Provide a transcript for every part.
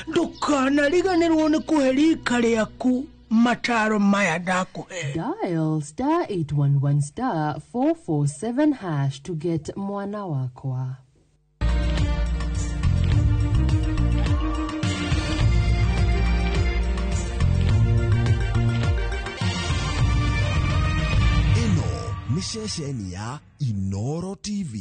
Ndũkanariganĩrwo nĩ kũhe rika rĩaku mataro maya ndakũhe. Dial star 811 star 447 hash to get Mwana Wakwa. Ĩno nĩ ceceni ya Inoro TV.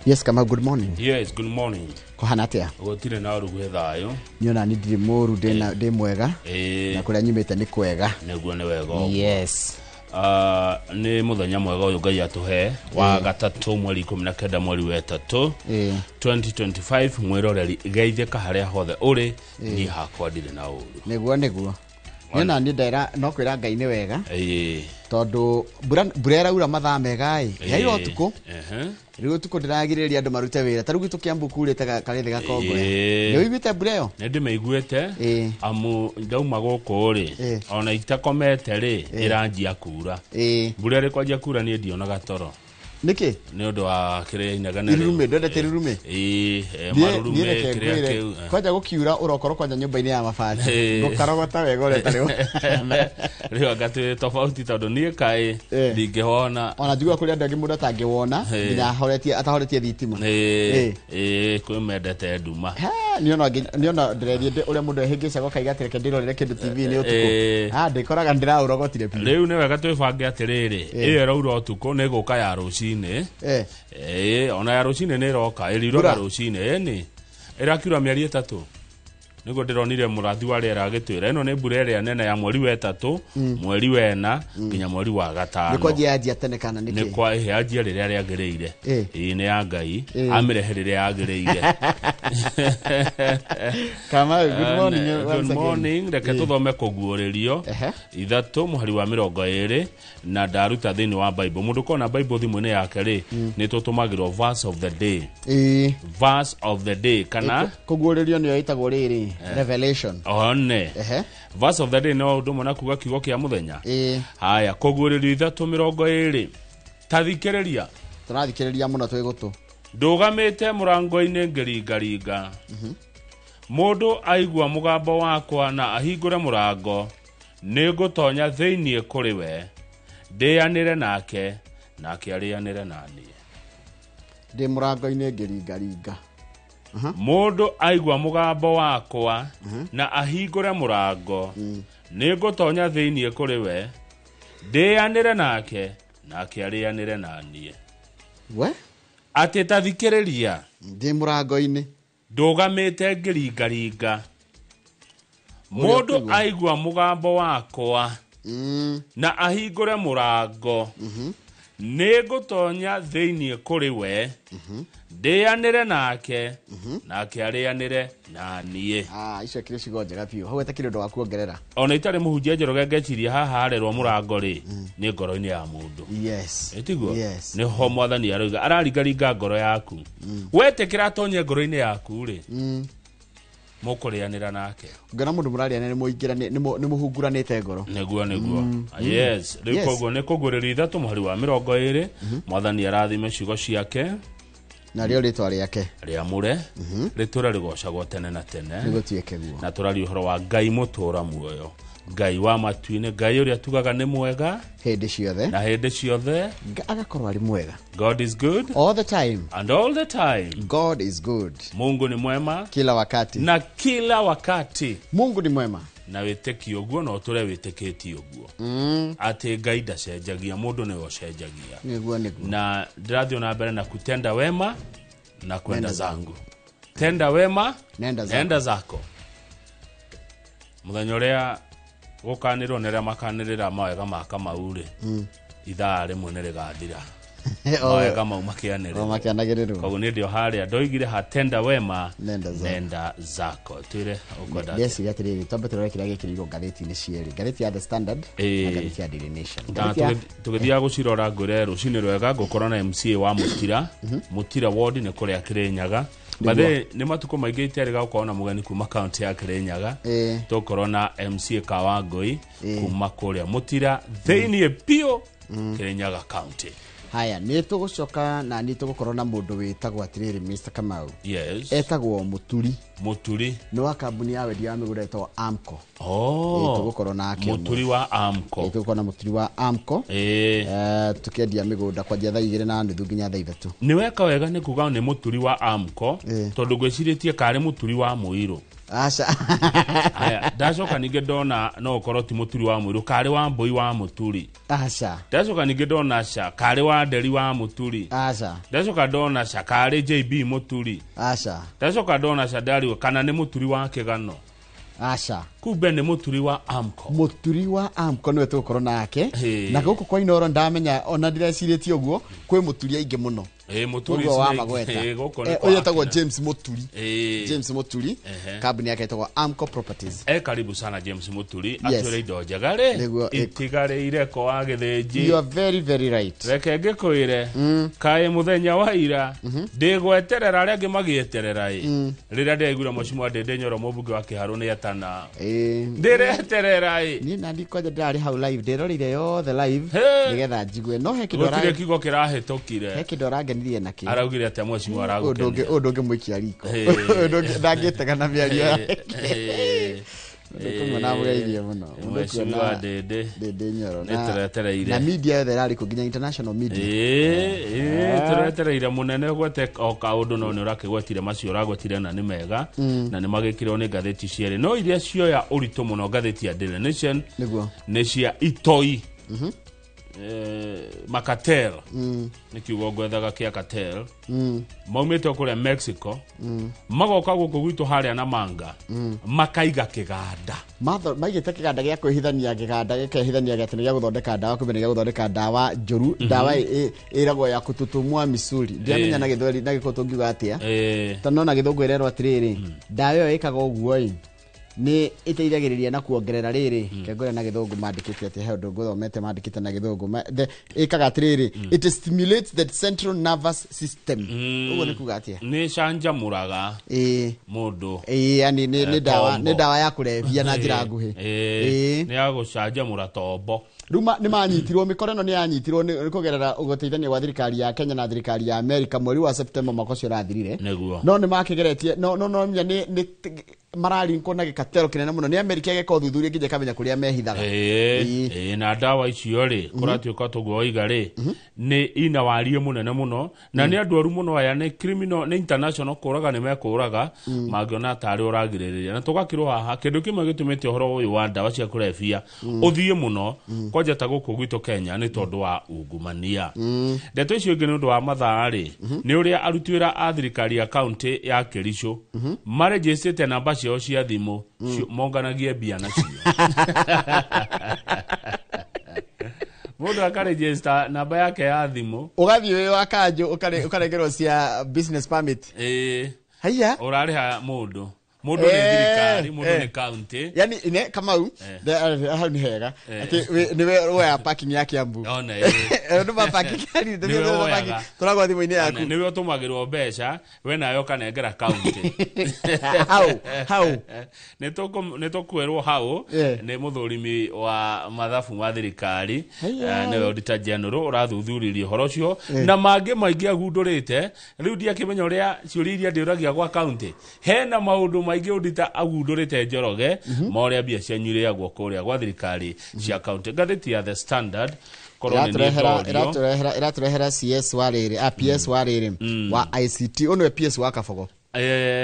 Yes, Kamau, good morning. Yes, good morning. Kũhana atĩa? Gũtirĩ na ũru, gwĩ thayũ. Niona ni ndirĩ mũru, ndĩ mwega. Na kũrĩa nyumĩte nĩ kwega. Nĩguo, nĩ wega ũguo. Yes. Ah, nĩ mũthenya mwega ũyũ Ngai atũhe wa gatatũ, mweri 19, mweri wa ĩtatũ, 2025. Mwĩroreri, geithĩka harĩa hothe ũrĩ. Niĩ hakwa ndirĩ na ũru. Nĩguo niona niĩ ndera no kwĩra Ngai nĩ wega, tondũ mbura ĩraura mathaa mega ĩ yaira ũtukũ. Rĩu ũtukũ ndĩragirĩrĩria andũ marute wĩra, ta rĩu gwitũ Kĩambu kurĩte karĩthĩ gakongoya. Nĩ ũiguĩte mbura ĩyo? Nĩ ndĩmĩiguĩte, amu ndauma gũkũ rĩ, ona itakomete rĩ, ĩranjia kura. Mbura ĩrĩ kwanjia kura, niĩ ndionaga toro. Nĩkĩ? Nĩ ũndũ wa kĩrĩa inegene rĩu. Irurume, ndwendete irurume? Ĩĩ, Niĩ marurume reke kĩrĩa ngwĩre, kĩu. Kwanja gũkiura ũrokorwo kwanja nyũmba-inĩ ya mabati, ngũkarogota wega ũrĩa tarĩ. Rĩu anga twĩ tofauti, tondũ niĩ kaĩ ndingĩhona. Ona njiguaga kũrĩ andũ angĩ mũndũ atangĩwona nginya ahoretie atahoretie thitima. Ĩĩ, kwĩ mendete nduma. Niona ndĩrethiĩ ũrĩa mũndũ ehĩngĩcaga ũkaiga atĩ reke ndĩrorere kĩndũ TV-inĩ ũtukũ. Ĩĩ. Ah, ndĩkoraga ndĩraũrogotire biũ. Rĩu nĩ wega twĩbange atĩrĩrĩ, ĩyo ĩraura ũtukũ nĩ ĩgũka ya rũcinĩ. Ĩĩ, ona ya rũcinĩ nĩ ĩroka, ĩriuraga Mbura? rũcinĩ. Ĩni ĩrakiura mĩeri 3, nĩguo ndĩronire mũrathi wa rĩera agĩtwĩra ĩno nĩ mbura ĩrĩa nene ya mweri wa ĩtatũ, mweri wa ĩna, nginya mweri wa Nĩ gatano. kwanjia yanjia tene kana Nĩ nĩkĩ? kwa ĩhĩ yanjia rĩrĩa rĩagĩrĩire. Ĩĩ, nĩ ya Ngai, amĩrehe rĩrĩa yagĩrĩire. Kamau, good morning Good once again. morning. Reke tũthome kũguũrĩrio 3, mũhari wa 20, na ndaruta thĩinĩ wa Bible. Mũndũ kona Bible thimũ-inĩ yake rĩ, nĩ tũtũmagĩrwo verse of the day. Verse of the day kana Kũguũrĩrio nĩyo ĩtagwo rĩrĩ Revelation. One verse of the day no ũndũ ũmwe na kuga kiugo kĩa mũthenya. Haya, kũguũrĩrio 3:20, ta thikĩrĩria. Tũrathikĩrĩria mũno, twĩ gũtũ. Ndũgamĩte mũrango-inĩ ngĩringaringa. Mũndũ aigua mũgambo wakwa na ahingũre mũrango, nĩ ngũtonya thĩinĩ kũrĩ we, ndĩanĩre nake, nake arĩanĩre na niĩ. Ndĩ mũrango-inĩ ngĩringaringa. Mũndũ aigua mũgambo wakwa na ahingũre mũrango, nĩ ngũtonya thĩinĩ kũrĩ we, ndĩanĩre nake, nake arĩanĩre na niĩ. We. Atĩ ta thikĩrĩria. Ndĩ mũrango-inĩ. Ndũgamĩte ngĩringaringa. Mũndũ ũkũigua. aigua mũgambo wakwa na ahingũre mũrango, nĩ ngũtonya thĩinĩ kũrĩ we, ndĩanĩre nake, nake arĩanĩre na niĩ. Ah, icio kĩrĩ ciugo njega biũ, hau etakĩrĩ ũndũ wa kuongerera. Ona itarĩ mũhunjia Njoroge, ngeciria haha harerwo mũrango rĩ, nĩ ngoro-inĩ ya mũndũ. Ĩtiguo? Yes. Nĩho mwathani aroiga araringaringa ngoro yaku. Wetĩkĩra atonye ngoro-inĩ yaku rĩ, mũkũrĩanĩra nake. Ũngĩona mũndũ mũrarĩanĩra, nĩ mũhunguranĩte ngoro. Nĩguo. Yes, rĩu koguo nĩ kũguũrĩrio 3, mũhari wa 20. Mwathani arathime ciugo ciake. Narĩo rĩtwa rĩake rĩamũre rĩtũre rĩgocagwo tene na tene. Nĩgũtuĩke guo. Na tũraria ũhoro wa Ngai mũtũra muoyo, Ngai wa matu-inĩ, Ngai ũrĩa tugaga nĩ mwega hĩndĩ ciothe. Na hĩndĩ ciothe. Agakorwo arĩ mwega. God is good all the time. And all the time. God is good. Mungu ni mwema kila wakati. Na kila wakati. Mungu ni mwema. Na wĩtĩkie ũguo na ũtũre wĩtĩkĩtie ũguo, atĩ Ngai ndacenjagia, mũndũ nĩwe ũcenjagia. Nĩguo. Na ndĩrathiĩ na mbere na kutenda wema na kwenda zangu, tenda wema. Nenda zako. Nenda zako. Mũthenya ũrĩa gũkanĩrwo nĩ arĩa makanĩrĩra mawega ma Kamau rĩ, ithaa rĩmwe nĩ rĩgathira. Mawega mau makianĩrĩrwo. O makianagĩrĩrwo. Koguo nĩ ndĩ o harĩa ndoigire hatenda wema Nenda zako. Nenda zako. Twĩre ũkwenda atĩa. Ndeciria atĩrĩrĩ, twambe tũrore kĩrĩa gĩkĩrĩirwo ngathĩti-inĩ cierĩ, ngathĩti ya The Standard Ĩĩ. na ngathĩti ya Daily Nation. Na Ngathĩti ya- tũgĩthiaga gũcirora ngwĩre rũcinĩ rwega ngũkorwo na MCA wa Mũtira. Mũtira ward nĩ kũrĩa Kĩrĩnyaga. Bathe nĩ matukũ maingĩ iterĩga gũkorwo na mũgeni kuma kaunti ya Kĩrĩnyaga. Ĩĩ. Tũgũkorwo na MCA Kawangũi kuma kũrĩa Mũtira thĩiniĩ biũ Kĩrĩnyaga county. Haya, nĩ tũgũcoka na nĩ tũgũkorwo na mũndũ wĩtagwo atĩrĩrĩ, Mr. Kamau. Yes. Etagwo Mũturi. Mũturi. Nĩ wa kambuni ya wendia wa mĩgũnda ĩtagwo Amco. Oh. Ĩĩ, tũgũkorwo nake Mũturi wa Amco. Ĩĩ, tũgũkorwo na Mũturi wa Amco. Ĩĩ. Tũkĩendia mĩgũnda kwanjia thaa 2:30 nginya thaa 3. Nĩ weka wega nĩ kuga nĩ mũturi wa Amco. Ĩĩ. Tondũ ngwĩcirĩtie karĩ mũturi wa mũirũ. Aca. Aya, ndacoka ningĩ ndona no ũkorwo ti mũturi wa mũirũ, karĩ wa mbũi wa mũturi. Aca. Ndacoka ningĩ ndona ca karĩ wa nderi wa mũturi. Aca. Ndacoka ndona ca karĩ JB mũturi. Aca. Ndacoka ndona ca ndariwe kana nĩ mũturi wa kĩgano. Aca. Kumbe nĩ mũturi wa Amco. Mũturi wa Amco nĩwe tũgũkorwo nake. Ĩĩ. Na gũkũ kwa Inooro ndamenya ona ndirecirĩtie ũguo kwĩ mũturi aingĩ mũno. Ĩĩ, mũturi Ũguo wa ici nĩ- magweta. ĩĩ, gũkũ nĩ Eh, kwa ũyũ etagwo akina. James Mũturi. Ĩĩ. James Mũturi. Ehe. Kambuni yake ĩtagwo Amco Properties. Karibu sana James Mũturi. Yes. Atwĩre indo njega rĩ Nĩguo, ĩ- itigarĩire ko wa gĩthĩnji. You are very very right. Reke ngĩkwĩre kaĩ mũthenya wa ira ndĩgweterera arĩa angĩ magĩeterera ĩ rĩrĩa ndĩraiguire mheshimiwa Ndĩndĩ Nyoro mũmbunge wa Kĩharũ nĩ etana. Ĩĩ. Ndĩreterera ĩ. Niĩ nani kwanja ndĩrarĩ hau live, ndĩroreire yothe live He. nĩgetha njigue no he kĩndũ Gũtirĩ kiugo he kĩrahĩtũkire. kĩndũ arangenirie nakĩo. Araugire atĩa mheshimiwa Ũndũ aragũkenia? ũndũ ũngĩmũikia riko. Ĩĩ. Ũndũ ndangĩtega na mĩario yake. Ĩĩ. Ũndũ kũmwe namũgeithie mũno. Mũndũ Mheshimiwa kuona Ndĩndĩ. Ndĩndĩ Nyoro. Nĩ tũretereire. Na media yothe ĩrarĩ kuo nginya international media. Ĩĩ, tũretereire mũnene ũgwete o kaũndũ no nĩ ũrakĩgwetire macio ũragwetire na nĩ mega na nĩ magĩkĩrwo nĩ ngathĩti cierĩ no iria cioya ũritũ mũno ngathĩti ya Daily Nation Nĩguo. nĩ cia itoi. Makatel nĩ kiugo ngwethaga kĩa cartel. Maumĩte o kũrĩa Mexico magoka gũkũ gwitũ harĩa Namanga makaiga kĩganda. Maigĩte kĩganda gĩa kwĩhithania, kĩganda gĩkehithania gĩa atĩ nĩ gĩa gũthondeka ndawa, kumbe nĩ gĩa gũthondeka ndawa njũru, ndawa ĩragwo ya kũtutumua misuli. Ndiramenya na gĩthweri na gĩkũyũ tũngiuga atĩa. Tondũ no na gĩthũngũ ĩrerwo atĩrĩrĩ, ndawa ĩyo ĩkaga ũguo ĩ nĩ ĩteithagĩrĩria na kuongerera rĩrĩ kengũrĩa na gĩthũngũ mandĩkĩte atĩ he ũndũ ngũthomete mandĩkĩte na gĩthũngũ ĩkaga atĩrĩrĩ, it stimulates the central nervous system. Ũguo nĩ kuga atĩa? Nĩ canjamũraga mũndũ. Ĩĩ, yani nĩ ndawa, tombo. nĩ ndawa ya kũrebia na njĩra nguhĩ. Ĩĩ. Nĩ ya gũcanjamũra tombo. Rĩu nĩ manyitirwo, mĩkora ĩno nĩ yanyitirwo nĩ kũgerera gũteithania gwa thirikari ya Kenya na thirikari ya Amerika mweri wa September mwaka ũcio ũrathirire. Nĩguo. No nĩ makĩgeretie no no no nĩ mararinkwo na gĩkatero kĩnene mũno nĩ Amerika ĩgeka ũthuthuria nginya ĩkamenya kũrĩa mehithaga. Ĩĩ, ĩĩ, na ndawa icio rĩ kũratuĩka tũguo waiga rĩ nĩ ina wariĩ mũnene mũno na nĩ andũ aru mũno aya nĩ criminal, nĩ international kũraga nĩ mekũraga mangĩona tarĩ ũragirĩrĩria na tũgakĩrwo haha kĩndũ kĩmwe gĩtũmĩte ũhoro ũyũ wa ndawa cia kũrebia ũthiĩ mũno kwanja ta gũkũ gwitũ Kenya nĩ tondũ wa ungumania. Ndeto icio ingĩ nĩ ũndũ wa mathaa rĩ nĩ ũrĩa aruti wĩra a thirikari ya kaunti ya Kericho marejĩcĩte namba ciao cia thimũ monganagie mbia nacio. Mũndũ akarejĩsta namba yake ya thimũ Ũgathiĩ wĩ wa kanjũ ũkarengerwo cia business permit. Ĩĩ. Haiya. Ũrarĩha mũndũ. Mũndũ nĩ thirikari, mũndũ nĩ county. Yani ne Kamau hau nĩ hega atĩ nĩwe woya parking ya Kiambu. Ona ĩĩ. Nĩ ma parking yani Nĩwe woyaga. tũragwa thimũ-inĩ yaku. Nĩwe ũtũmagĩrwo mbeca we nawe ũkanengera county. Hau. Nĩ tũkwĩrwo hau nĩ mũthũrimi wa mathabu ma thirikari nĩwe Auditor General ũrathuthuririe ũhoro ũcio na mangĩ maingĩ agundũrĩte. Rĩu ndiakĩmenya ũrĩa ciũria iria ndĩũragia gwa county hena maũndũ maingĩ auditor agundũrĩte Njoroge ma ũrĩa mbia cianyu irĩagwo kũrĩa gwa thirikari cia county. Ngathĩti ya The Standard Ĩratũrehera CS wa rĩrĩ, a PS wa rĩrĩ wa ICT, ũyũ nĩwe PS wa Kabogo.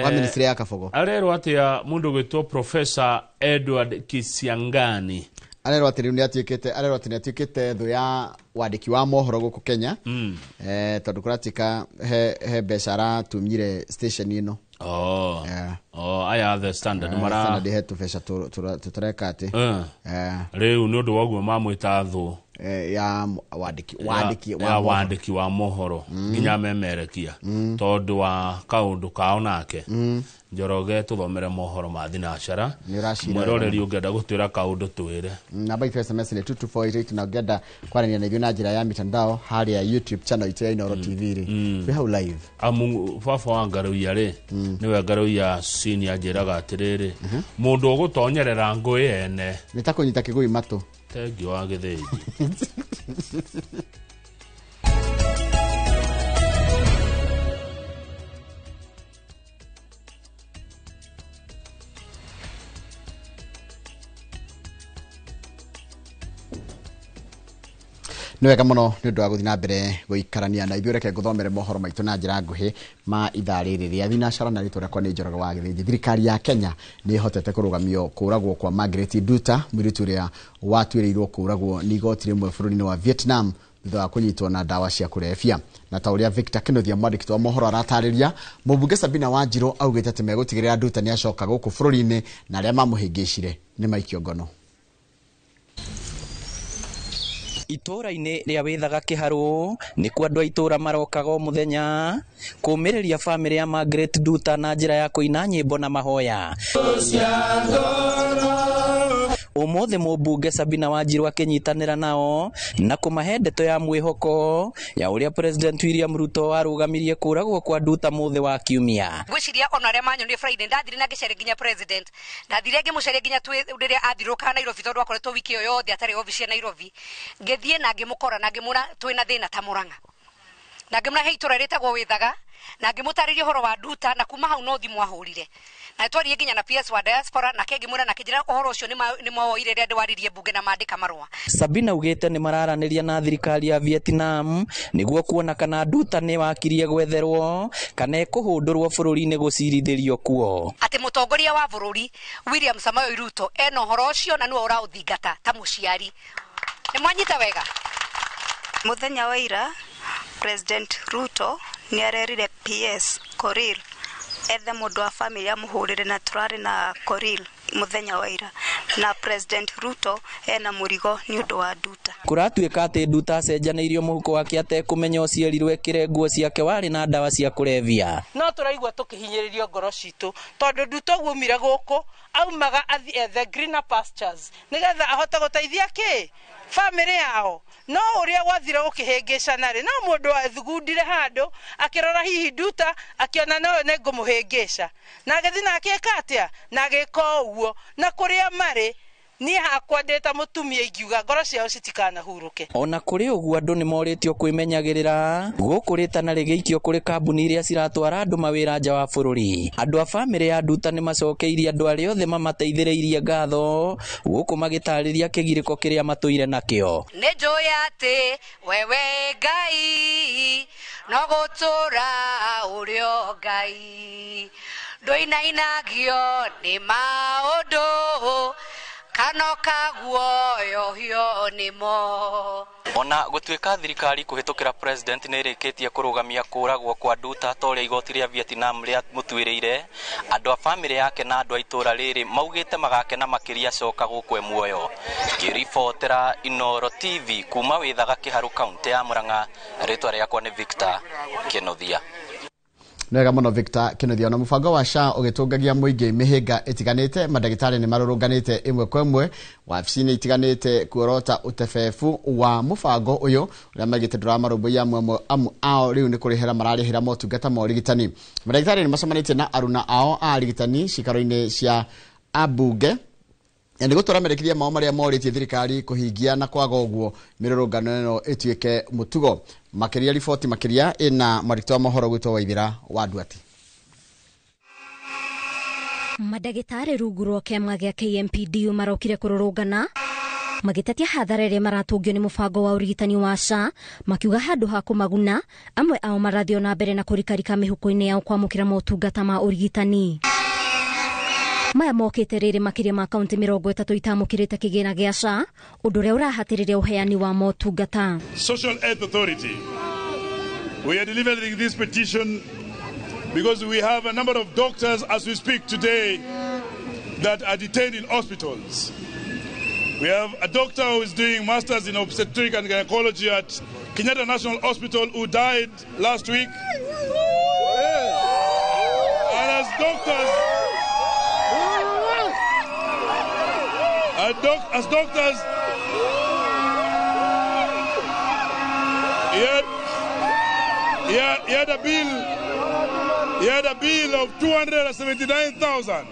Wa ministry ya Kabogo. Arerwo atĩa mũndũ gwĩtwo Professor Edward Kisiangani? Arerwo atĩ rĩu nĩ arerwo atĩ nĩ atuĩkĩte thũ ya wandĩki wa mohoro gũkũ Kenya. Tondũ kũratuĩka he mbeca aratunyire station ĩno. Aya The Standard mara Standard he tũbeca tũreka atĩ. Rĩu nĩ ũndũ wa ũguo mamwĩta thũ. Ya wandĩki wandĩki ya wa mohoro. Wandĩki wa mohoro nginya memerekia tondũ wa kaũndũ kao nake Njoroge tũthomere mohoro ma thinacara. Nĩ ũracira. Mwĩroreri ũngĩenda gũtwĩra kaũndũ twĩre. Namba itũ ya SMS nĩ 22488 na ũngĩenda kwaranĩria na ithuĩ na njĩra ya mitandao harĩa YouTube channel itũ ya Inooro TV rĩ, twĩ hau live. Amu baba wa Ngaruiya rĩ, nĩwe Ngaruiya senior, anjĩraga atĩrĩrĩ, mũndũ ũgũtonyerera ngũĩ ene nĩ ta kũnyita kĩgũi matũ. Tengio wa Gĩthĩnji. Nĩ wega mũno nĩ ũndũ wa gũthiĩ na mbere gũikarania na ithuĩ. Reke ngũthomere mohoro maitũ na njĩra nguhĩ ma ithaa rĩrĩ rĩa thinacara, na rĩtwa rĩakwa nĩ Njoroge wa Gĩthĩnji. Thirikari ya Kenya nĩ ĩhotete kũrũgamio kũragwo kwa Margaret Nduta, mũirĩtu ũrĩa watuĩrĩirwo kũragwo nĩ igoti rĩmwe bũrũri-inĩ wa Vietnam thutha wa kũnyitwo na ndawa cia kũrebia. Na ta ũrĩa Victor Kinuthia, mwandĩki wa mohoro, aratarĩria, mũmbunge Sabina Wanjirũ augĩte atĩ megũtigĩrĩra Nduta nĩ acoka gũkũ bũrũri-inĩ na arĩa mamũhĩngĩcire nĩ maikio ngono. Itũũra-inĩ rĩa Wĩthaga Kĩharũ nĩkuo andũ a itũũra marokaga o mũthenya kũũmĩrĩria bamĩrĩ ya Margaret Nduta na njĩra ya kũina nyĩmbo na mahoya. Ũmũthĩ mũmbunge Sabina Wanjirũ akĩnyitanĩra nao na kũmahe ndeto ya mwĩhoko ya ũrĩa President William Ruto arũgamirie kũragwo kwa Nduta mũthĩ wa Kiumia. Ngwĩciria ona arĩa manyonire Friday, ndathire na ngĩcaria nginya president, ndathire ngĩmũcaria nginya rĩrĩa athirũkaga Nairobi, tondũ akoretwo wiki ĩyo yothe atarĩ obici ya Nairobi. Ngĩthiĩ na ngĩmũkora na ngĩmwĩra twĩna thĩna ta Mũrang'a, na ngĩmwĩra he itũra rĩtagwo Wĩthaga, na ngĩmũtarĩria ũhoro wa Nduta, na kuma hau no thimũ ahũrire na twaririe nginya na PS wa diaspora, nake ngĩmwĩra na kĩnjĩra ũhoro ũcio nĩ mawoire rĩrĩa ndĩwaririe mbunge na mandĩka marũa. Sabina augĩte nĩ mararanĩria na thirikari ya Vietnam nĩguo kuona kana Nduta nĩ wakirie gwetherwo kana ekũhũndũrwo bũrũri-inĩ gũcirithĩrio kuo. Atĩ mũtongoria wa bũrũri William Samoei Ruto ena ũhoro ũcio na nĩwe ũraũthingata ta mũciari. Nĩ mwanyita wega. Muthenya wa ira President Ruto nĩ arerire PS Korir ethe mũndũ wa famĩlĩ amũhũrĩre, na tũrarĩ na Korir mũthenya wa ira, na President Ruto ena mũrigo nĩ ũndũ wa Nduta. Kũratuĩka atĩ Nduta acenjanĩirio mũhuko wake atekũmenya ũcierirwo ekĩre nguo ciake warĩ na ndawa cia kũrebia. No tũraigua tũkĩhinyĩrĩrio ngoro citũ tondũ Nduta ũguo aumire gũkũ aumaga athiĩ ethe greener pastures nĩgetha ahote gũteithia kĩ bamĩrĩ yao, no ũrĩa gwathire gũkĩhĩngĩcana rĩ, no mũndũ athugundire handũ akĩrora hihi Nduta akĩona noyo nĩ ngũmũhĩngĩca, na agĩthiĩ na akĩka atĩa na agĩka ũguo. Na kũrĩa marĩ niĩ hakwa ndĩ ta mũtumia ingiuga ngoro ciao citikanahurũke. Ona kũrĩ ũguo andũ nĩ morĩtio kwĩmenyagĩrĩra gũkũ rĩtana rĩgĩikio kũrĩ kambuni iria ciratwara andũ mawĩra nja wa bũrũri. Andũ a bamĩrĩ ya Nduta nĩ macokeirie andũ arĩa othe mamateithĩrĩirie ngatho gũkũ magĩtarĩria kĩgirĩko kĩrĩa matũire nakĩo. Nĩ njũĩ atĩ wewe Ngai no gũtũra ũrĩ o Ngai, ndũinainagio nĩ maũndũ kana ũkaguoyohio nĩmo. Ona gũtuĩka thirikari kũhĩtũkĩra president nĩ ĩrĩkĩtie kũrũgamia kũragwo kwa Nduta ta ũrĩa igoti rĩa Vietnam rĩamũtuĩrĩire, andũ a bamĩrĩ yake na andũ a itũũra rĩrĩ maugĩte magakena makĩria acoka gũkũ e muoyo. Ngĩribotera Inooro TV kuma Wĩthaga Kĩharũ, kaũntĩ ya Mũrang'a, rĩtwa rĩakwa nĩ Victor Kĩnuthia. Nĩ wega mũno Victor Kinuthia. Na mũbango wa SHA ũgĩtũngagia mũingĩ mĩhĩnga ĩtiganĩte, mandagĩtarĩ nĩ marũrũnganĩte ĩmwe kwa ĩmwe wabici-inĩ itiganĩte kuorota ũtebebu wa mũbango ũyũ ũrĩa maigĩte ndũramarũmbũiya amwe amu ao rĩu nĩ kũrĩhĩra mararĩhĩra motungata ma ũrigitani. Mandagĩtarĩ nĩ macemanĩtie na aruna ao a arigitani cikaro-inĩ cia ambunge na nĩ gũtwara merekeria mao marĩa morĩtie thirikari kũhingia, na kwaga ũguo mĩrũrũngano ĩno ĩtuĩke mũtugo. Makĩria riboti makĩria ĩna mwandĩki wa mohoro gwĩtwo Waithĩra wa Nduati. Mandagĩtarĩ rungu rwa kĩama gĩa KMPDU marokire kũrũrũngana magĩtetia hathara ĩrĩa maratũngio nĩ mũbango wa ũrigitani wa SHA, makiuga handũ ha kũmaguna amwe ao marathiĩ na mbere na kũrikarika mĩhuko-inĩ yao kwamũkĩra motungata ma ũrigitani. Maya mokĩte rĩrĩ makĩria ma kaunti 30 itamũkĩrĩte kĩgĩna gĩa SHA, ũndũ ũrĩa ũrahatĩrĩria ũheani wa motungata. Social Health Authority, we are delivering this petition because we have a number of doctors as we speak today that are detained in hospitals. We have a doctor who is doing masters in obstetric and gynecology at Kenyatta National Hospital who died last week. And as doctors, he had a bill. He had a bill of 279,000.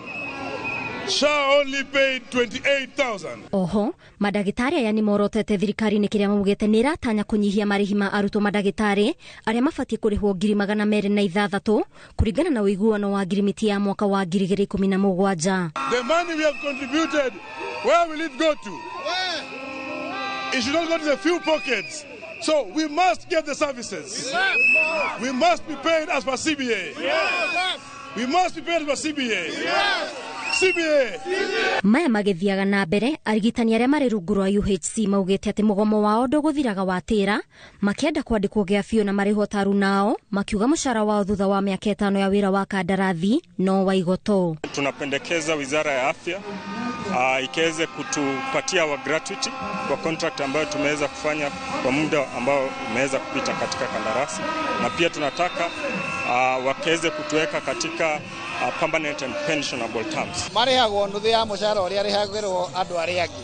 SHA only paid 28,000. Oho madagĩtarĩ aya nĩ morotete thirikari-inĩ kĩrĩa maugĩte nĩ ĩratanya kũnyihia marĩhi ma arutwo madagĩtarĩ arĩa mabatiĩ kũrĩhwo 206,000 kũringana na ũiguano wa ngirimiti ya mwaka wa 2017. The money we have contributed, where will it go to? It should not go to the few pockets. So we must get the services. We must be paid as per CBA. We must be paid as per CBA. CBA. Maya magĩthiaga na mbere arigitani arĩa marĩ rungu rwa UHC maugĩte atĩ mũgomo wao ndũgũthiraga watĩra, makĩenda kwandĩkwo gĩa biũ na marĩhwo taru nao makiuga mũcara wao thutha wa mĩaka 5 ya wĩra wa kandarathi no wa igoto. Tunapendekeza Wizara ya Afya ikiweze kutupatia wa gratuity kwa contract ambayo tumeweza kufanya kwa muda ambao umeweza kupita katika kandarasi, na pia tunataka wakaweze kutuweka katika permanent and pensionable terms. Marĩhagwo nuthu ya mũcara ũrĩa arĩhagĩrwo andũ arĩa angĩ.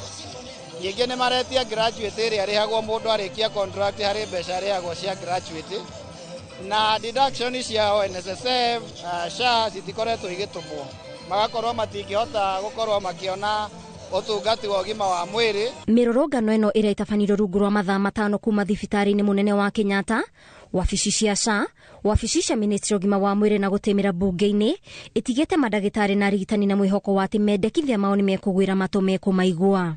Ningĩ nĩ maretia graduate ĩrĩa arĩhagwo mũndũ arĩkia contract harĩ mbeca arĩhagwo cia graduate, na deduction cia NSSF, SHA citikoretwo igĩtũmwo, magakorwo matingĩhota gũkorwo makĩona ũtungati wa ũgima wa mwĩrĩ. Mĩrũrũngano ĩno ĩrĩa ĩtabanĩirio rungu rwa mathaa 5 kuma thibitarĩ-inĩ mũnene wa Kenyatta, wabici cia SHA, wabici cia ministry ũgima wa mwĩrĩ na gũtĩmĩra bunge-inĩ ĩtigĩte mandagĩtarĩ na arigitani na mwĩhoko wa atĩ mendekithia mao nĩ mekũgwĩra matũ mekũmaigua.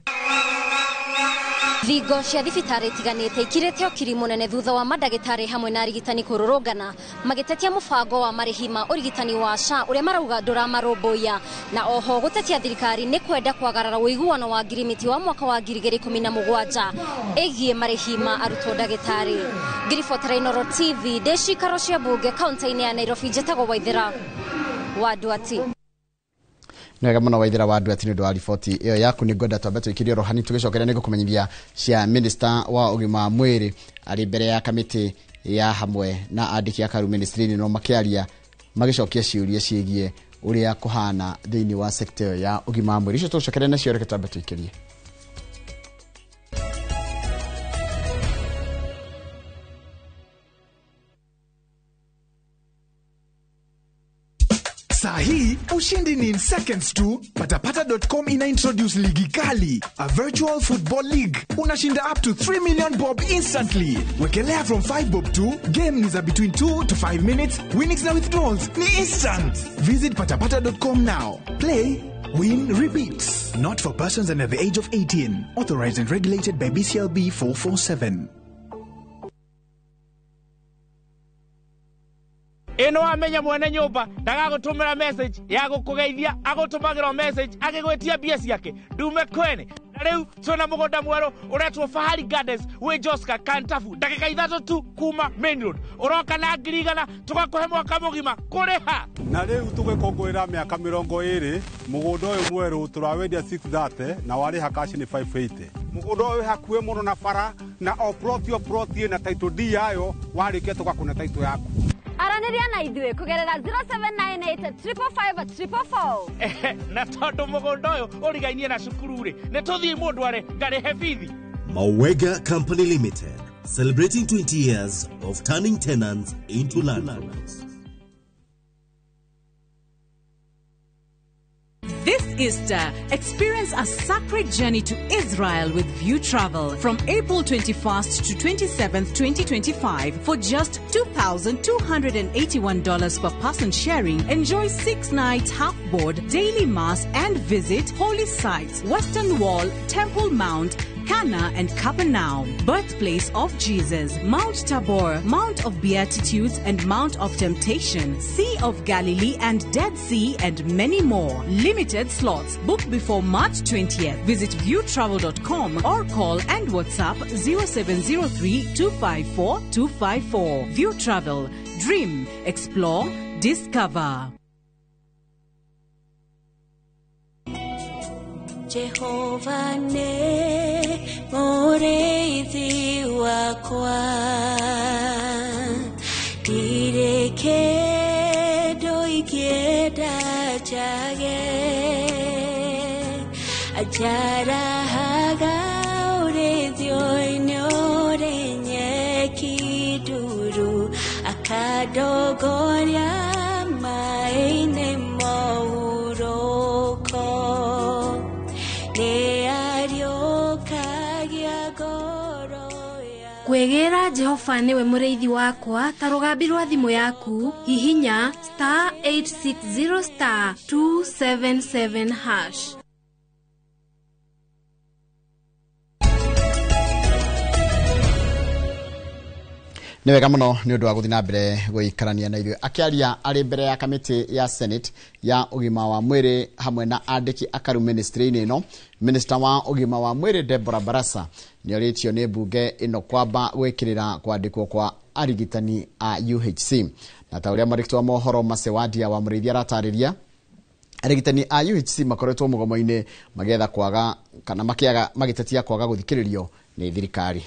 Thingo cia thibitarĩ itiganĩte ikirĩte ũkiri mũnene thutha wa mandagĩtarĩ hamwe na arigitani kũrũrũngana magĩtetia mũbango wa marĩhi ma ũrigitani wa SHA ũrĩa marauga ndũramarũmbũiya, na oho gũtetia thirikari nĩ kwenda kwagarara ũiguano wa ngirimiti wa mwaka wa 2017 ĩgiĩ marĩhi ma arutwo ndagĩtarĩ. Ngiribotera Inooro TV ndĩ cikaro cia bunge kaunti-inĩ ya Nairobi, njĩtagwo Waithera wa Nduati. Nĩwega mũno Waithera wa Nduati nĩ ũndũ wa riboti ĩyo yaku. Nĩ ngwenda twambe tũikirie rohani tũgĩcokeria nĩ ngũkũmenyithia cia minister wa ũgima wa mwĩrĩ arĩ mbere ya kamĩtĩ ya hamwe na andĩki a karu ministry-inĩ no makĩaria magĩcokia ciũria ciĩgiĩ ũrĩa kũhana thĩinĩ wa sector ĩyo ya ũgima wa mwĩrĩ. Icio tũgũcokeria nacio, reke twambe tũikĩrie. Sahi, ushindi ni in seconds tu. Patapata.com ina introduce ligi kali, a virtual football league. Unashinda up to 3 million bob instantly. Wekelea from 5 bob to, game ni za between 2 to 5 minutes, winnings na withdrawals ni instant. Visit patapata.com now. Play, win, repeat. Not for persons under the age of 18. Authorized and regulated by BCLB 447. Ĩno wamenya mwene nyũmba ndagagũtũmĩra message ya gũkũgeithia, agũtũmagĩra message agĩgwĩtia mbia ciake ndume kwene. Na rĩu twĩna mũgũnda mwerũ ũretwo Fahari Gardens wĩ Joska Kantafu, ndagĩka 3 tu kuma main road. Ũroka na 100,000 tũgakũhe mwaka mũgima kũrĩha. Na rĩu tũgĩkũngũĩra mĩaka 20 mũgũnda ũyũ mwerũ tũrawendia 630 na warĩha cash nĩ 580. Mũgũnda ũyũ hakuhĩ mũno na bara na o plot o plot ĩna title deed yayo, warĩkia tũgakũne title yaku. Aranĩria na ithuĩ kũgerera 0798 555 444. Na tondũ mũgũnda ũyũ ũrigainie na cukuru rĩ, nĩ tũthiĩ mũndũ are ngarĩhe bithi. Mawega Company Limited, celebrating 20 years of turning tenants into landlords. This Easter, experience a sacred journey to Israel with View Travel from April 21st to 27th, 2025 for just $2,281 per person sharing. Enjoy 6 nights half board, daily mass and visit holy sites, Western Wall, Temple Mount, Cana and Capernaum, birthplace of Jesus, Mount Tabor, Mount of Beatitudes and Mount of Temptation, Sea of Galilee and Dead Sea and many more. Limited slots. Book before March 20th. Visit viewtravel.com or call and WhatsApp 0703 254 254. View Travel. Dream, explore, discover. Jehova nĩ mũrĩithi wakwa, ndirĩ kĩndũ ingĩenda njage, anjarahaga ũrĩithio-inĩ ũrĩ nyeki nduru, akandongoria maĩ-inĩ mohurũko, nĩariũkagia ngoro. Kwĩgĩra Jehova nĩwe mũrĩithi wakwa ta rũgambi rwa thimũ yaku, hihinya star 860 star 277 hash. Nĩ wega mũno nĩ ũndũ wa gũthiĩ na mbere gũikarania na ithuĩ. Akĩaria arĩ mbere ya kamĩtĩ ya Senate ya ũgima wa mwĩrĩ hamwe na andĩki akaru ministry-inĩ ĩno, Minister wa ũgima wa mwĩrĩ Deborah Barasa nĩ orĩtio nĩ mbunge ĩno kwamba gwĩkĩrĩra kwandĩkwo kwa arigitani a UHC. Na ta ũrĩa mwandĩki wa mohoro Masewadia wa Mũrĩithi aratarĩria, arigitani a UHC makoretwo mũgomo-inĩ magĩetha kwaga kana makĩaga magĩtetia kwaga gũthikĩrĩrio nĩ thirikari.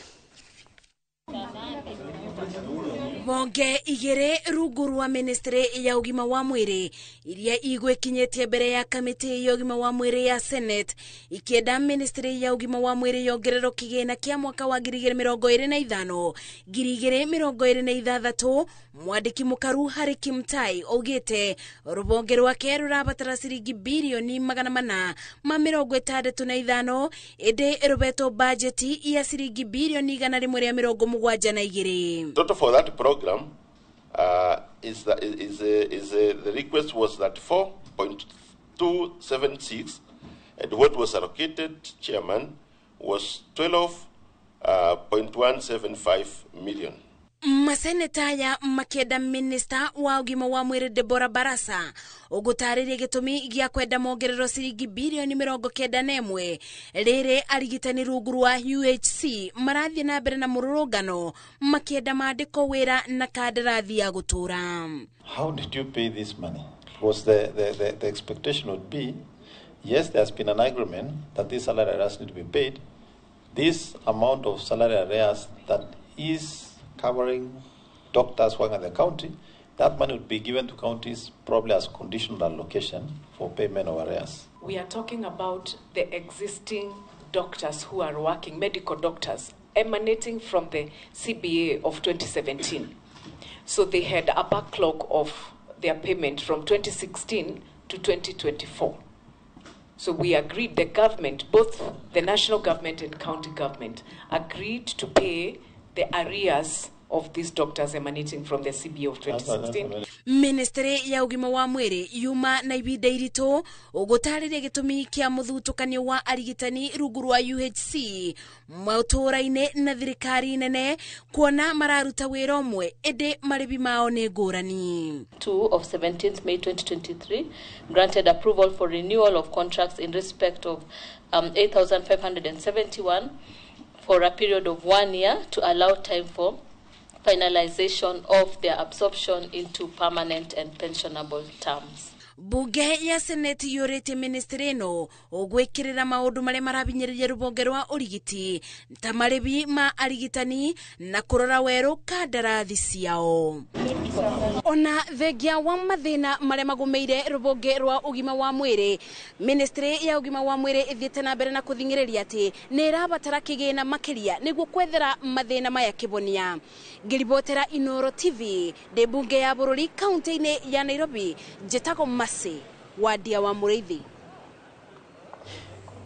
Honge igĩrĩ rungu rwa ministry ya ũgima wa mwĩrĩ iria igwĩkinyĩtie mbere ya kamĩtĩ ya ũgima wa mwĩrĩ ya Senate ikĩenda ministry ya ũgima wa mwĩrĩ yongererwo kĩgĩna kĩa mwaka wa 2025 2026. Mwandĩki mũkaru Harry Kimtai augĩte rũhonge rwake rũrabatara ciringi birioni 465, ĩndĩ rũhetwo bajeti ya ciringi birioni 172. Total for that program is that is is the request was that 4.276, and what was allocated, Chairman, was 12.175 million. Maseneta aya makĩenda minista wa ũgima wa mwĩrĩ Deborah Barasa ũgũtarĩria gĩtũmi gĩa kwenda mongererwo ciringi birioni 91 rĩrĩ arigitani rungu rwa UHC marathiĩ na mbere na mũrũrũngano makĩenda mandĩko wĩra na kandarathi ya gũtũra. How did you pay this money? Because the expectation would be, yes, there has been an agreement that this salary arrears need to be paid. This amount of salary arrears that is covering doctors working at the county, that money would be given to counties probably as conditional allocation for payment of arrears. We are talking about the existing doctors who are working, medical doctors, emanating from the CBA of 2017. So they had a backlog of their payment from 2016 to 2024. So we agreed, the government, both the national government and county government, agreed to pay the arrears of these doctors emanating from the CBA of 2016. Ministry ya ũgima wa mwĩrĩ yuma na ibinda iritũ ũgũtarĩria gĩtũmi kĩa mũthutũkanio wa arigitani rungu rwa UHC matũũra-inĩ na thirikari nene kuona mararuta wĩra ũmwe ĩndĩ marĩhi mao nĩ ngũrani. 2 of 17th May 2023 granted approval for renewal of contracts in respect of 8,571 for a period of 1 year to allow time for finalization of their absorption into permanent and pensionable terms. Bunge ya Senate yũrĩtie ministry ĩno ũgwĩkĩrĩra maũndũ marĩa marabinyĩrĩria rũhonge rwa ũrigiti ta marĩhi ma arigitani na kũrora werũ kandarathi ciao. Ona thengia wa mathĩna marĩa magũmĩire rũhonge rwa ũgima wa mwĩrĩ, ministry ya ũgima wa mwĩrĩ ĩthiĩte na mbere na kũthing'ĩrĩria atĩ nĩ ĩrabatara kĩgĩna makĩria nĩguo kwethera mathĩna maya kĩbonia. Ngĩribotera Inoro TV ndĩ mbunge ya bũrũri kaunti-inĩ ya Nairobi, njĩtagwo Mase Wadia wa Mũrĩithi.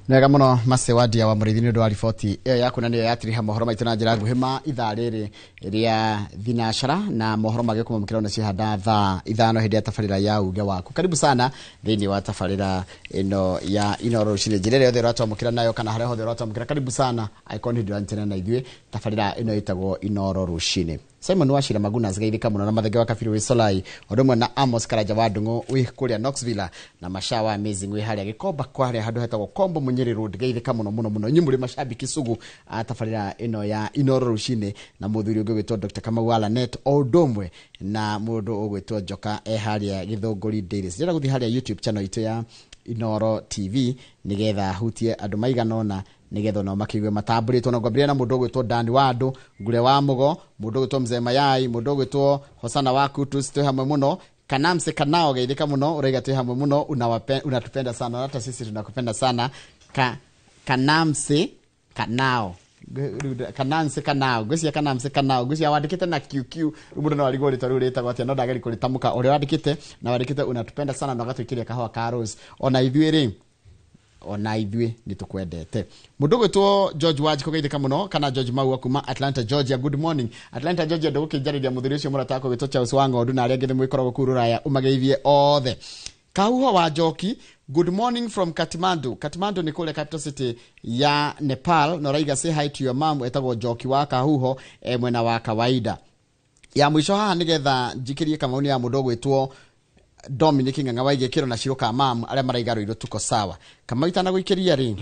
Nĩ wega mũno Mase Wadia wa Mũrĩithi nĩ ũndũ wa riboti ĩyo yaku, na nĩyo yatiriha mohoro maitũ na njĩra nguhĩ ma ithaa rĩrĩ rĩa thinacara, na mohoro mangĩ kũmamũkĩra ona cihanda thaa 5 hĩndĩ ya tabarĩra ya uge waku. Karibu sana thĩinĩ wa tabarĩra ĩno ya Inoro rũcinĩ, njĩra ĩrĩa yothe ũratwamũkĩra nayo kana harĩa hothe ũratwamũkĩra, karibu sana angĩkorwo nĩ hĩndĩ ũranyitanĩra na ithuĩ. Tabarĩra ĩno ĩtagwo Inoro rũcinĩ. Simon Wachira Maguna zigaithika muno na Mathenge wa Kabiru wĩ Solai, ũndũ ũmwe na Amos Karanja wa Ndung'u wĩ kũrĩa Knoxville, na Mashawa Amazing wĩ harĩa Gĩkomba kwa harĩa handũ hetagwo Kombo Munyĩrĩ Road. Geithĩka mũno mũno mũno inyuĩ mũrĩ macambĩki sugu a tabarĩra ĩno ya Inoro rũcinĩ, na mũthuri ũngĩ ũgwĩtwo Dr. Kamau wa Lanet, o ũndũ ũmwe na mũndũ ũgwĩtwo Njoka e harĩa Gĩthũngũri Dairies. Ndĩrenda gũthiĩ harĩa YouTube channel itũ ya Inoro TV nigetha hutie andu maigana ona nigetha nao makiigue matamburitwo. Na ngwambĩrĩria na mũndũ ũgwĩtwo Dani Wandũ Ngure wa Mũgo, mũndũ ũgwĩtwo Mzee Mayai, mũndũ ũgwĩtwo Hosana wa Kutus, twĩ hamwe mũno. Kanamse kanao geithĩka mũno, ũraiga twĩ hamwe mũno, unatupenda sana, hata sisi tunakupenda sana. Kanamse kanao Kanamse kanao ngwĩciria Kanamse kanao ngwĩciria wandĩkĩte na QQ rĩu mũndũ no arigwo rĩtwa rĩu rĩtagwo atĩa, no ndageri kũrĩtamũka ũrĩa wandĩkĩte, na wandĩkĩte unatupenda sana na ũgatwĩkĩria kahũa ka rose. Ona ithuĩ rĩ, ona ithuĩ nĩ tũkwendete. Mũndũ ũgwĩtwo George Wanjikũ geithĩka mũno, kana George Maua kuma Atlanta Georgia. Good morning Atlanta Georgia. Ndũgũkĩnjarĩria mũthuri ũcio mũrata wakwa ũgwĩtwo Charles wa Ng'ondu na arĩa angĩ mwĩkoragwo kũu rũraya, ũmageithie othe. Kahuho wa Njoki, good morning from Kathmandu. Kathmandu nĩ kũrĩa capital city ya Nepal, na ũraiga say hi to your mom etagwo Njoki wa Kahuho, mwena wa kawaida. Ya mũico haha nĩgetha njikĩrie Kamau nĩ ya mũndũ ũgwĩtwo Dominic Ng'ang'a wa Igĩkĩro na Shiro ka mam arĩa maraiga Rũirũ tuko sawa. Kamau itanagũikĩria rĩ,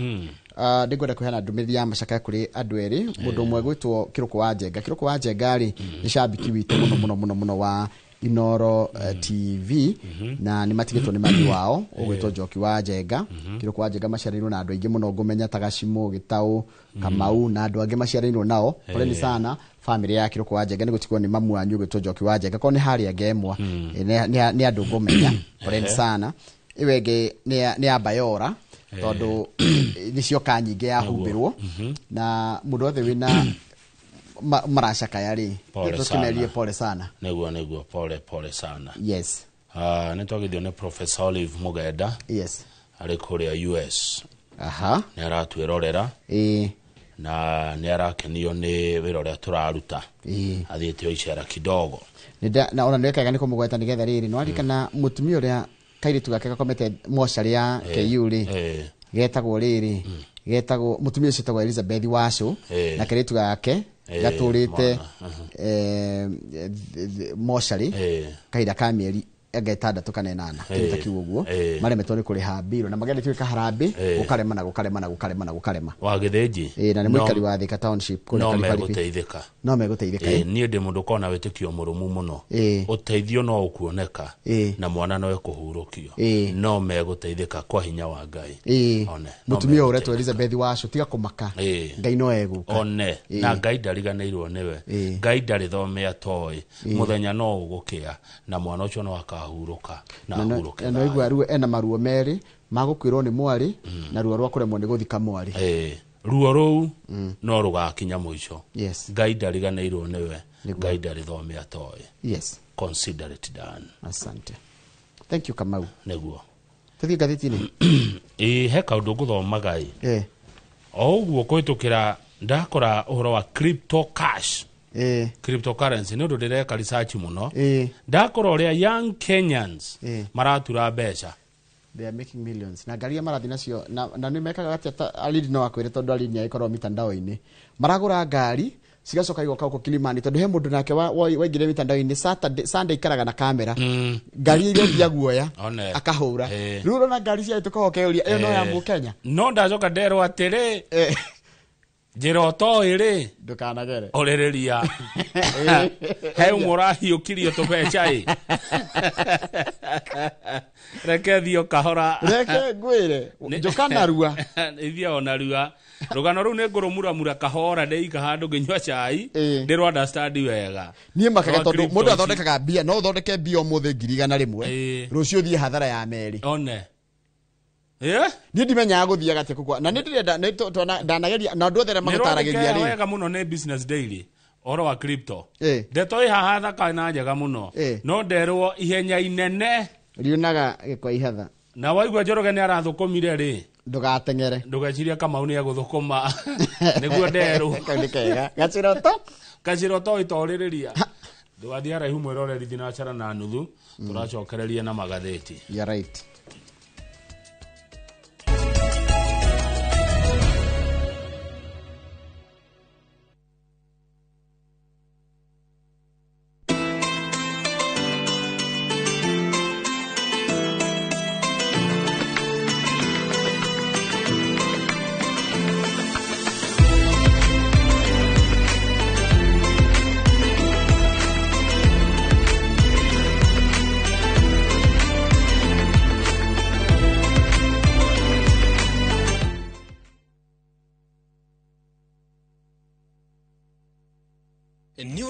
ndĩngwenda kũheana ndũmĩrĩri ya macakaya kũrĩ andũ erĩ. Mũndũ ũmwe gwĩtwo Kĩrũkũ wa Njenga. Kĩrũkũ wa Njenga rĩ, nĩ cambiki witũ mũno mũno mũno mũno wa Inoro TV, na nĩ matigĩtwo nĩ mami wao ũgwĩtwo Njoki wa Njenga. Kĩrũkũ wa Njenga maciarĩirwo na andũ aingĩ mũno ngũmenya ta Gacimũ, Gĩtaũ, Kamau na andũ angĩ maciarĩirwo nao. Poleni sana family ya Kĩrũkũ wa Njenga nĩ gũtigwo nĩ mamu wanyu ũgwĩtwo Njoki wa Njenga. Korwo nĩ harĩa ngemwa nĩ andũ ngũmenya. Poleni sana. Ĩyo ĩngĩ nĩ ya Bayora tondũ nĩcio ka nyingĩ yahumbĩrwo, na mũndũ wothe wĩna maracakaya rĩ, tũkĩmerie pole sana. Nĩguo pole pole sana. Yes. Nĩ twagithio nĩ Professor Olive Mugenda. Yes. Arĩ kũrĩa US. Aha. Nĩ aratwĩrorera. Na nĩ arakenio nĩ wĩra ũrĩa tũraruta. Athiĩte o icera kidogo. Na ona nĩwekaga nĩ kũmũgweta nĩgetha rĩrĩ, nĩwaririkana mũtumia ũrĩa kairĩtu gake gakomete mocarĩ ya KU rĩ, getagwo rĩrĩ, getagwo mũtumia ũcio etagwo Elizabeth Wacu, na kairĩtu gake gatũrĩte mocarĩ kahinda ka mĩeri anga ĩtandatũ kana ĩnana, kĩndũ ta kĩu ũguo, maremetwo nĩ kũrĩha mbirũ na mageretie gwĩka harambĩ, gũkarema na gũkarema na gũkarema na gũkarema. Wa Gĩthĩnji. Na nĩ mũikari wa Thika Township kũrĩa no Karibaribi. Megũteithĩka. No megũteithĩka. Niĩ ndĩ mũndũ ũkoragwo na wĩtĩkio mũrũmu mũno. Ũteithio no ũkuoneka na mwana no ekũhurũkio. No megũteithĩka kwa hinya wa Ngai. One. Mũtumia ũretwo Elizabeth Wacu, tiga kũmaka. Ngai no egũka. One. Na Ngai ndariganĩirwo nĩwe. Ngai ndarĩ thome atoĩ. Mũthenya no ũgũkĩa na mwana ũcio no akahurũka na ahurũke. Na igua ruo ena maruo merĩ ma gũkuĩrwo nĩ mwarĩ na ruo rwa kũremwo nĩ gũthika mwarĩ. Ruo rũu no rũgakinya mũico. Yes. Ngai ndariganĩirwo nĩwe. Ngai ndarĩ thome atoĩ. Yes. Consider it done. Asante. Thank you Kamau. Nĩguo. Tũthiĩ ngathĩti-inĩ. He kaũndũ ngũthomaga ĩ. O ũguo kũhĩtũkĩra ndakora ũhoro wa crypto cash. Cryptocurrency nĩ ũndũ ndĩreka research mũno. Ndakora ũrĩa young Kenyans maratura mbeca. They are making millions. Na ngari marathi nacio na nĩ mekaga atĩa Alidi no akwĩre tondũ Alidi nĩ agĩkorwo mitandao-inĩ. Maragũra ngari cigacoka igoka gũkũ Kilimani tondũ he mũndũ nake waingĩre mitandao-inĩ Saturday Sunday ikaraga na kamera. Ngari iria thia guoya akahũra. Rĩu ũrona ngari cia tũkohokeũria ĩyo no ya Mũkenya. No ndacoka nderwo atĩrĩ njĩra ũtoĩ rĩ ndũkanagere ũrĩrĩria he ũmwe ũrahiũkirio tũbeca ĩ reke thiĩ kahora reke ngwĩre njũka narua ithiĩ o narua rũgano rũu nĩ ngũrũmuramura kahora ndĩika handũ ngĩnyua cai ndĩrũ understand wega. Niĩ makaga tondũ mũndũ athondekaga mbia no ũthondeke mbia ũmũthĩ 100,000 rũciũ ũthiĩ hathara ya merĩ. One. Niĩ ndimenyaga gũthiaga atĩa kũkwa na nĩ ndĩrenda ndanageria na andũ othe arĩa magũtaragĩria rĩ wega mũno nĩ Business Daily ũhoro wa crypto. Ndeto ĩ haha thaka na njega mũno no nderwo ihenya inene riunaga gĩkwa ihatha na waigua Njoroge nĩ arathũkũmire rĩ ndũgateng'ere ndũgecirie Kamau nĩ egũthũkũma nĩguo nderwo. Kau nĩ kega gaciroto gaciroto ĩtorĩrĩria ndũgathiĩ haraihu mwĩroreri thinacara na nuthu tũracokereria na magathĩti. You're right.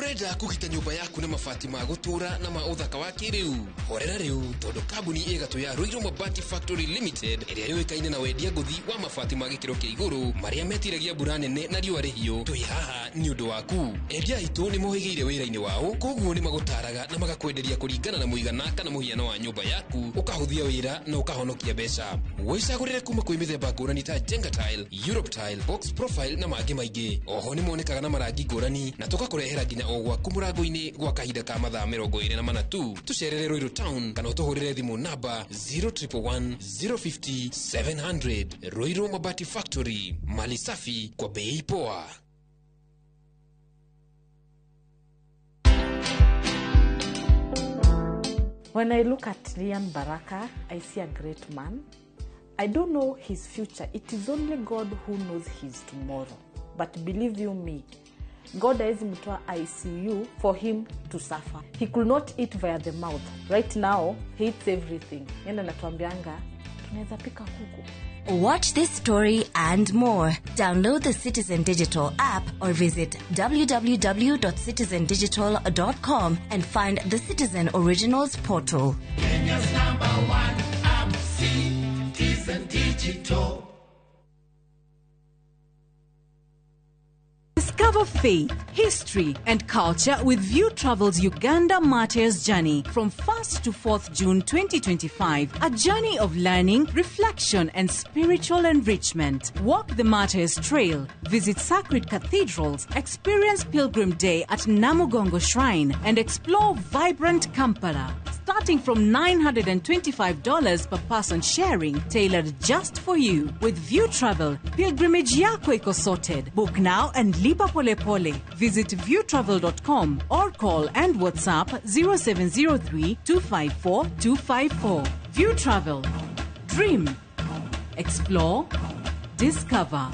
Ũrenda kũgita nyũmba yaku na mabati ma gũtũũra na ma ũthaka wa kĩrĩu? Horera rĩu, tondũ kambuni ĩgatũ ya Ruiru Mabati Factory Limited, ĩrĩa yũĩkaine na wendia ngũthi wa mabati ma gĩkĩro kĩa igũrũ marĩa metiragia mbura nene na riũa rĩhiũ, twĩ haha nĩ ũndũ waku. Endia aitũ nĩ mohĩgĩire wĩra-inĩ wao, koguo nĩ magũtaraga na magakwenderia kũringana na mũigana kana mũhiano wa nyũmba yaku, ũkahũthia wĩra na ũkahonokia mbeca. Wĩcagũrĩre kuma kwĩ mĩthemba ngũrani ta Jenga Tile, Europe Tile, Box Profile na mangĩ maingĩ. Oho nĩ monekaga na marangi ngũrani na tũgakũrehera nginya o gwaku mũrango-inĩ gwa kahinda ka mathaa 24 tu. Tũcerere Ruiru Town kana ũtũhũrĩre thimũ namba 0111 050 700. Ruiru Mabati Factory, mali safi kwa bei poa. When I look at Lian Baraka, I see a great man. I don't know his future. It is only God who knows his tomorrow. But believe you me, God hawezi mtoa ICU for him to suffer. He could not eat via the mouth. Right now, he eats everything. Yeye anatuambianga tunaweza pika kuku. Watch this story and more. Download the Citizen Digital app or visit www.citizendigital.com and find the Citizen Originals portal. Kenya's number one app, Citizen Digital. Discover faith, history, and culture with View Travel's Uganda Martyrs Journey from 1st to 4th June 2025. A journey of learning, reflection, and spiritual enrichment. Walk the Martyrs Trail, visit sacred cathedrals, experience Pilgrim Day at Namugongo Shrine, and explore vibrant Kampala. Starting from $925 per person sharing, tailored just for you. With View Travel, pilgrimage yako iko sorted. Book now and lipa pole pole. Visit viewtravel.com or call and WhatsApp 0703 254 254. View Travel. Dream. Explore. Discover.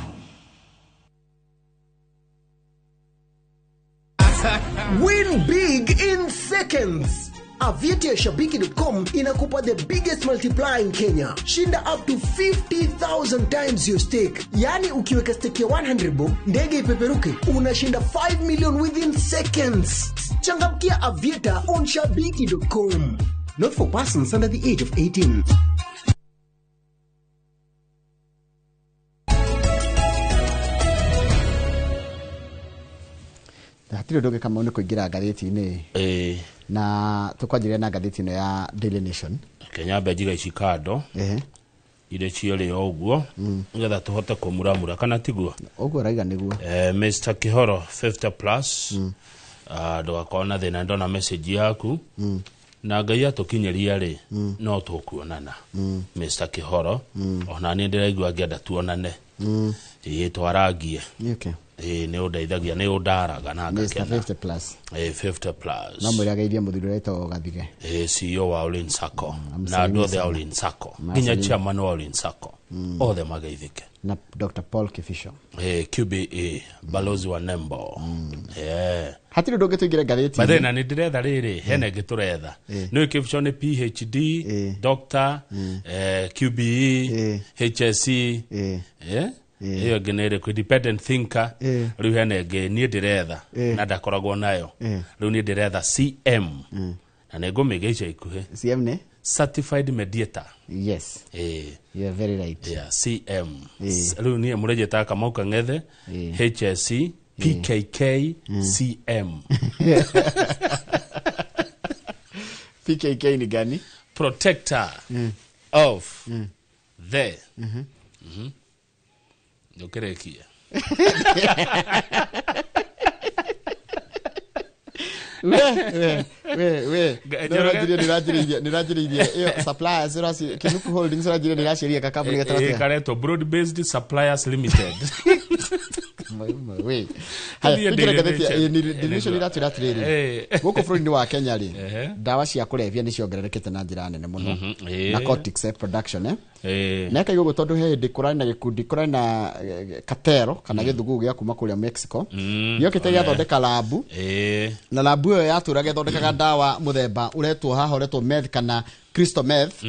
Win big in seconds. Aviator Shabiki.com inakupa the biggest multiplier in Kenya. Shinda up to 50,000 times your stake. Yani ukiweka stake ya 100 bob, ndege ipeperuke, unashinda 5 million within seconds. Changamkia Aviator on Shabiki.com. Not for persons under the age of 18. Hatirĩ ũndũ ũngĩ Kamau nĩ kũingĩra ngathĩti-inĩ na tũkwanjĩrĩria na ngathĩti ĩno ya Daily Nation. Kenya mbe njiga ici kando irĩ cierĩ o ũguo nĩgetha tũhote kũmuramura kana tiguo? Ũguo raiga nĩguo. Mr. Kihoro 50 plus, ndũgakorwo na thĩna, ndona message yaku na Ngai atũkinyĩria rĩ no tũkuonana. Mr. Kihoro, ona niĩ ndĩraigua ngĩenda tuonane, ĩĩ twarangie. Okay. Nĩ ũndeithagia, nĩ ũndaraga na ngakena. Mr. 50 plus. 50 plus. No mwĩre ageithie mũthuri ũrĩa wĩtagwo Gathige. CEO wa Olin Sacco na andũ othe a Olin Sacco nginya chairman wa Olin Sacco othe mageithĩke. Na Dr. Paul Kifisho. QBA balozi wa Nembo. Hatirĩ ũndũ ũngĩ tũingĩre ngathĩti. By the way, na nĩ ndĩretha rĩrĩ hena ĩngĩ tũretha. Nĩ Kifisho nĩ PhD, Doctor, QBE, HSC. Ĩyo ĩngĩ nĩ ĩrĩkũ? Independent thinker. Rĩu hena ĩngĩ niĩ ndĩretha na ndakoragwo nayo. Rĩu niĩ ndĩretha CM na nĩ ngũmĩgĩa ica ikuhĩ. CM nĩ? Certified mediator. Yes. You are very right. Yeah, CM. Rĩu niĩ mũrĩnjĩtaga Kamau Kang'ethe, HSC, PKK, CM. PKK ni gani? Protector of the ndũkĩrĩkie. We nĩranjĩrĩirie ĩyo suppliers Kinuku Holdings ũranjĩrĩirie nĩraciaria kakambuni getagwo atĩa? Karetwo Broad Based Suppliers Limited. We haya, tũingĩre ngathĩti ya Daily Nation iratwĩra atĩrĩrĩ, gũkũ bũrũri-inĩ wa Kenya rĩ, ndawa cia kũrebia nĩ ciongererekete na njĩra nene mũno. Narcotics production na ĩkaigwo ũguo tondũ he hĩndĩ kũrarĩ na gĩkundi, kũrarĩ na katero kana gĩthuguu gĩa kuma kũrĩa Mexico gĩokĩte gĩathondeka labu, na labu ĩyo yatũraga ĩthondekaga ndawa mũthemba ũretwo haha ũretwo meth kana crystal meth.